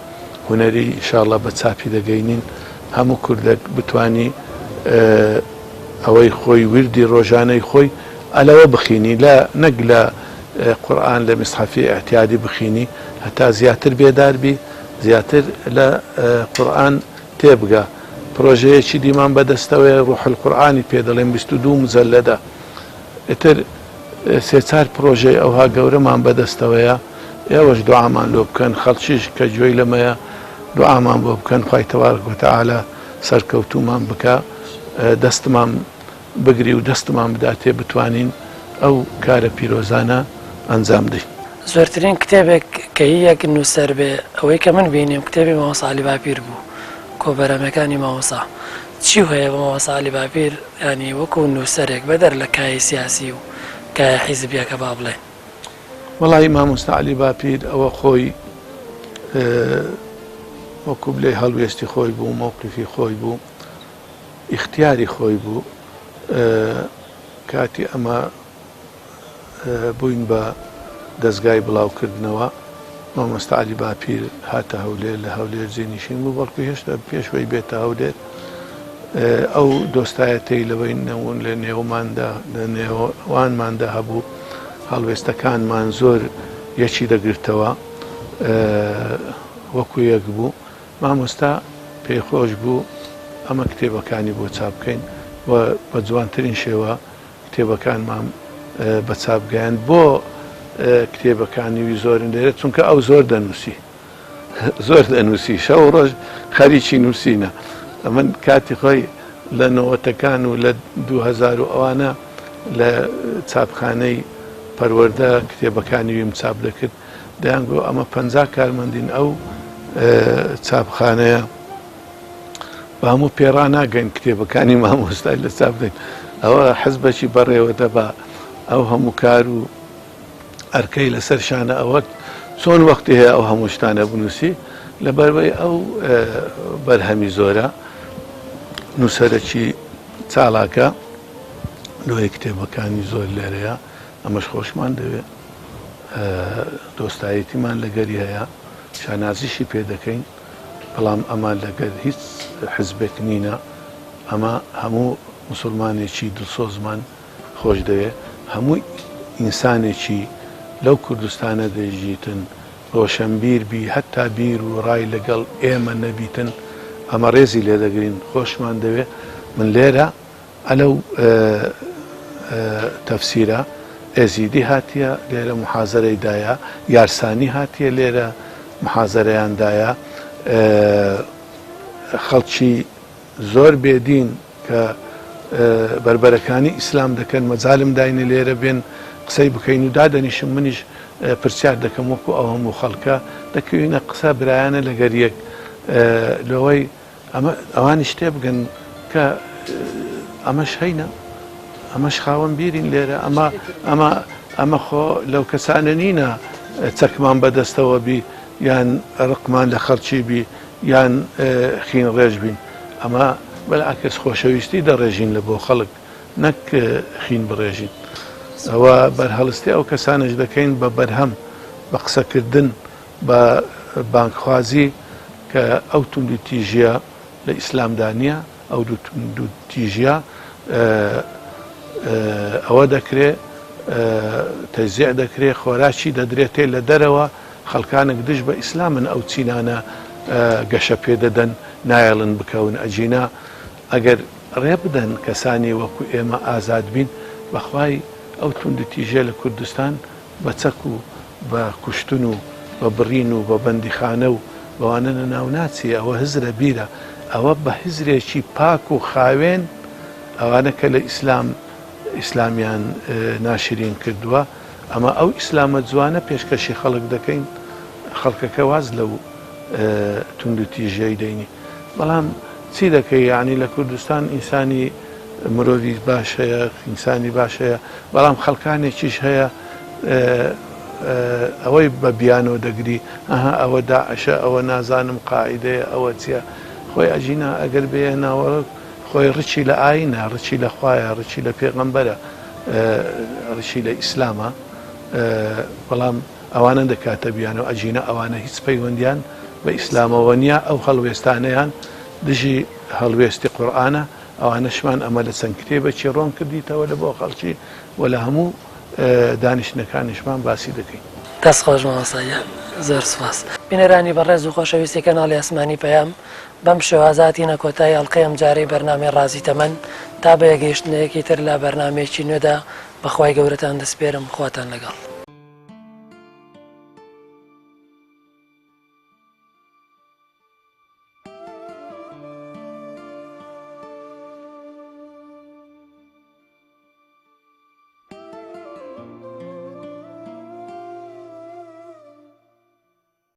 هونەری ان شاء اللە بە چاپی دەگەینین، هەموو کوردەک بتوانی ئەوەی خۆی ویردی ڕۆژانەی خۆی ئەلەوە بخینی لە نەک لە قورئان لە میسحەفی ئیعتیادی بخینی هەتا زیاتر بێدار بی زیاتر لە قورئان تێبگا. پرۆژەیەکی دیمان بەدەستەوەیە روح القورئانی پێ دەڵێن 22 مجلدە. ئیتر سێ چار پرۆژەی ئەوها گەورەمان بەدەستەوەیە ئێوەش دوعامان لۆ بکەن خەڵکیش کە گوێی لەمەیە دوعامان بۆ بکەن خوای تبارک وتعالی سەرکەوتوومان بکا دەستمان بگری و دەستمان بداتێ بتوانین ئەو کارە پیرۆزانە ئەنجام دەین. زۆرترین کتێبێک کە هی یەک نووسەر بێ ئەوەی کە من بینیم کتێبی مامۆستا عەلی باپیر بوو کۆبەرهەمەکانی مامۆستا چی هەیە بۆ مامۆستا عەلی باپیر یانی وەکوو نووسەرێک بەدەر لە کایەی سیاسی و کایە حیزبیەکە با بڵێین. وەڵایی مامۆستا عەلی باپیر ئەوە خۆی وەکوو بلێی هەڵوێستی خۆی بوو مەوقیفی خۆی بوو ئیختیاری خۆی بوو کاتی ئەمە بووین بە دەزگای بڵاوکردنەوە مامۆستا عەلی باپیر هاتە هەولێر لە هەولێر جێنیشین بوو بەڵکو هێشتا پێش وەی بێتە هەولێر ئەو دۆستایەتەی لەوەی نەون لە نێوماندا لە نێوانماندا هەبوو هەڵوێستەکانمان زۆر یەکی دەگرتەوە وەکو یەک بوو مامۆستا پێی خۆش بوو ئەمە کتێبەکانی بۆ چاپ بکەین و بە جوانترین شێوە کتێبەکانمان بە چاپ گەیاند. بۆ کتێبەکانی وی زۆرن لێرە؟ چونکە ئەو زۆر دەنووسی، زۆر دەنووسی، شەو و ڕۆژ خەریکی نووسینە. من کاتی خۆی لە نەوەتەکان و لە 2000 و ئەوانە لە چاپخانەی پەروەردە کتێبەکانی ویم چاپ دەکرد. دەیانگۆ ئەمە 50 کارمەندین ئەو چاپخانەیە بە هەموو پێڕا ناگەین کتێبەکانی مامۆستای لە چاپ دەین ئەوە حزبەکی بەڕێوە دەبا ئەو هەموو کار و ئەرکەی لەسەر شانە ئەوە چۆن وەختی هەیە ئەو هەموو شتانە بنووسی لەبەروەی ئەو بەرهەمی زۆرە نووسەرەکی چالاکە لۆیە کتێبەکانی زۆر لێرەیە ئەمەش خۆشمان دەوێت دۆستایەتیمان لەگەری هەیە شانازیشی پێ دەکەین بەڵام ئەمە لەگەر هیچ حزبێک نینە ئەمە هەموو موسڵمانێکی دڵسۆزمان خۆش دەوێ هەموو ئینسانێکی لەو کوردستانە دەژیتن ڕۆشەنبیر بی هەتا بیر و ڕای لەگەڵ ئێمە نەبیتن ئەمە ڕێزی لێ دەگرین خۆشمان دەوێ من لێرە ئەلەو تەفسیرە ئێزیدی هاتیە لێرە محازەرەی دایە، یارسانی هاتیە لێرە محازەرەیان دایە، خەڵکی زۆر بێدین کە بەربەرەکانی ئیسلام دەکەن مەجالم داینە لێرە بێن قسەی بکەین و دادەنیشم منیش پرسیار دەکەم وەکو ئەو هەموو خەڵکە دەکەوینە قسە برایانە لەگەر یەک لەوەی ئەمە ئەوانیش تێبگەن کە ئەمەش هەینە ئەمەش خاوەن بیرین لێرە ئەمە ئەمە ئەمە خۆ لەو کەسانە نینە چەکمان بەدەستەوە بی یان ڕقمان لە خەڵکی بی یان خین ڕێژ بین ئەمە بەلعکس خۆشەویستی دەڕێژین لە بۆ خەڵک نەک خین بڕێژین ئەوە بەرهەڵستی ئەو کەسانش دەکەین بە بەرهەم بە قسەکردن بە بانگخوازی کە ئەو توندوتیژیە لە ئیسلامدا نیە، ئەو توندوتیژیە ئەوە دەکرێ تەجزیع دەکرێ، خۆراکی دەدرێتێ لە دەرەوە، خەڵکانێک دژ بە ئیسلامن ئەو چینانە. گەشە پێ دەدەن نایەڵن بکەون ئەگینا ئەگەر ڕێ بدەن کەسانی وەکو ئێمە ئازاد بین بەخوای ئەو توندوتیژیە لە کوردستان بە چەک و بە کوشتن و بە بڕین و بە بەندیخانە و بەوانە لەناو ناچێ ئەوە هزرە بیرە ئەوە بە هزرێکی پاک و خاوێن ئەوانە کە لە ئیسلام ئیسلامیان ناشرین کردووە ئەمە ئەو ئیسلامە جوانە پێشکەشی خەڵک دەکەین خەڵکەکە واز لەو توندوتیژیەی دەینی بەڵام چی دەکەی یانی لە کوردستان ئینسانی مرۆڤی باش هەیە ئینسانی باش هەیە بەڵام خەڵکانێکیش هەیە ئەوەی بە بیانۆ دەگری ئەها ئەوە داعشە ئەوە نازانم قاعدەیە ئەوە چییە خۆی ئەجینا ئەگەر بێ ناوەڕک خۆی ڕچی لە ئاینە ڕچی لە خوایە ڕچی لە پێغەمبەرە ڕچی لە ئیسلامە بەڵام ئەوانە دەکاتە بیانو ئەگینا ئەوانە هیچ پەیوەندیان بە ئیسلامەوە نیە ئەو هەڵوێستانەیان دژی هەڵوێستی قورئانە ئەوانەشمان ئەمە لە چەند کتێبەکی ڕۆن کردیتەوە لە بۆ خەڵکی و لە هەموو دانیشتنەکانیشمان باسی دەکەین. دەست خۆش مامۆستا گیان زۆر سوپاس. بینەرانی بەڕێز و خۆشەویستی کەناڵی ئاسمانی پەیام، بەم شێوازە هاتینە کۆتایی ئەڵقەی ئەمجارەی بەرنامەی ڕازی تەمەن، تا بەیەکگەیشتنەیەکی تر لە بەرنامەیەکی نوێدا بە خوای گەورەتان دەسپێرم خواتان لەگەڵ.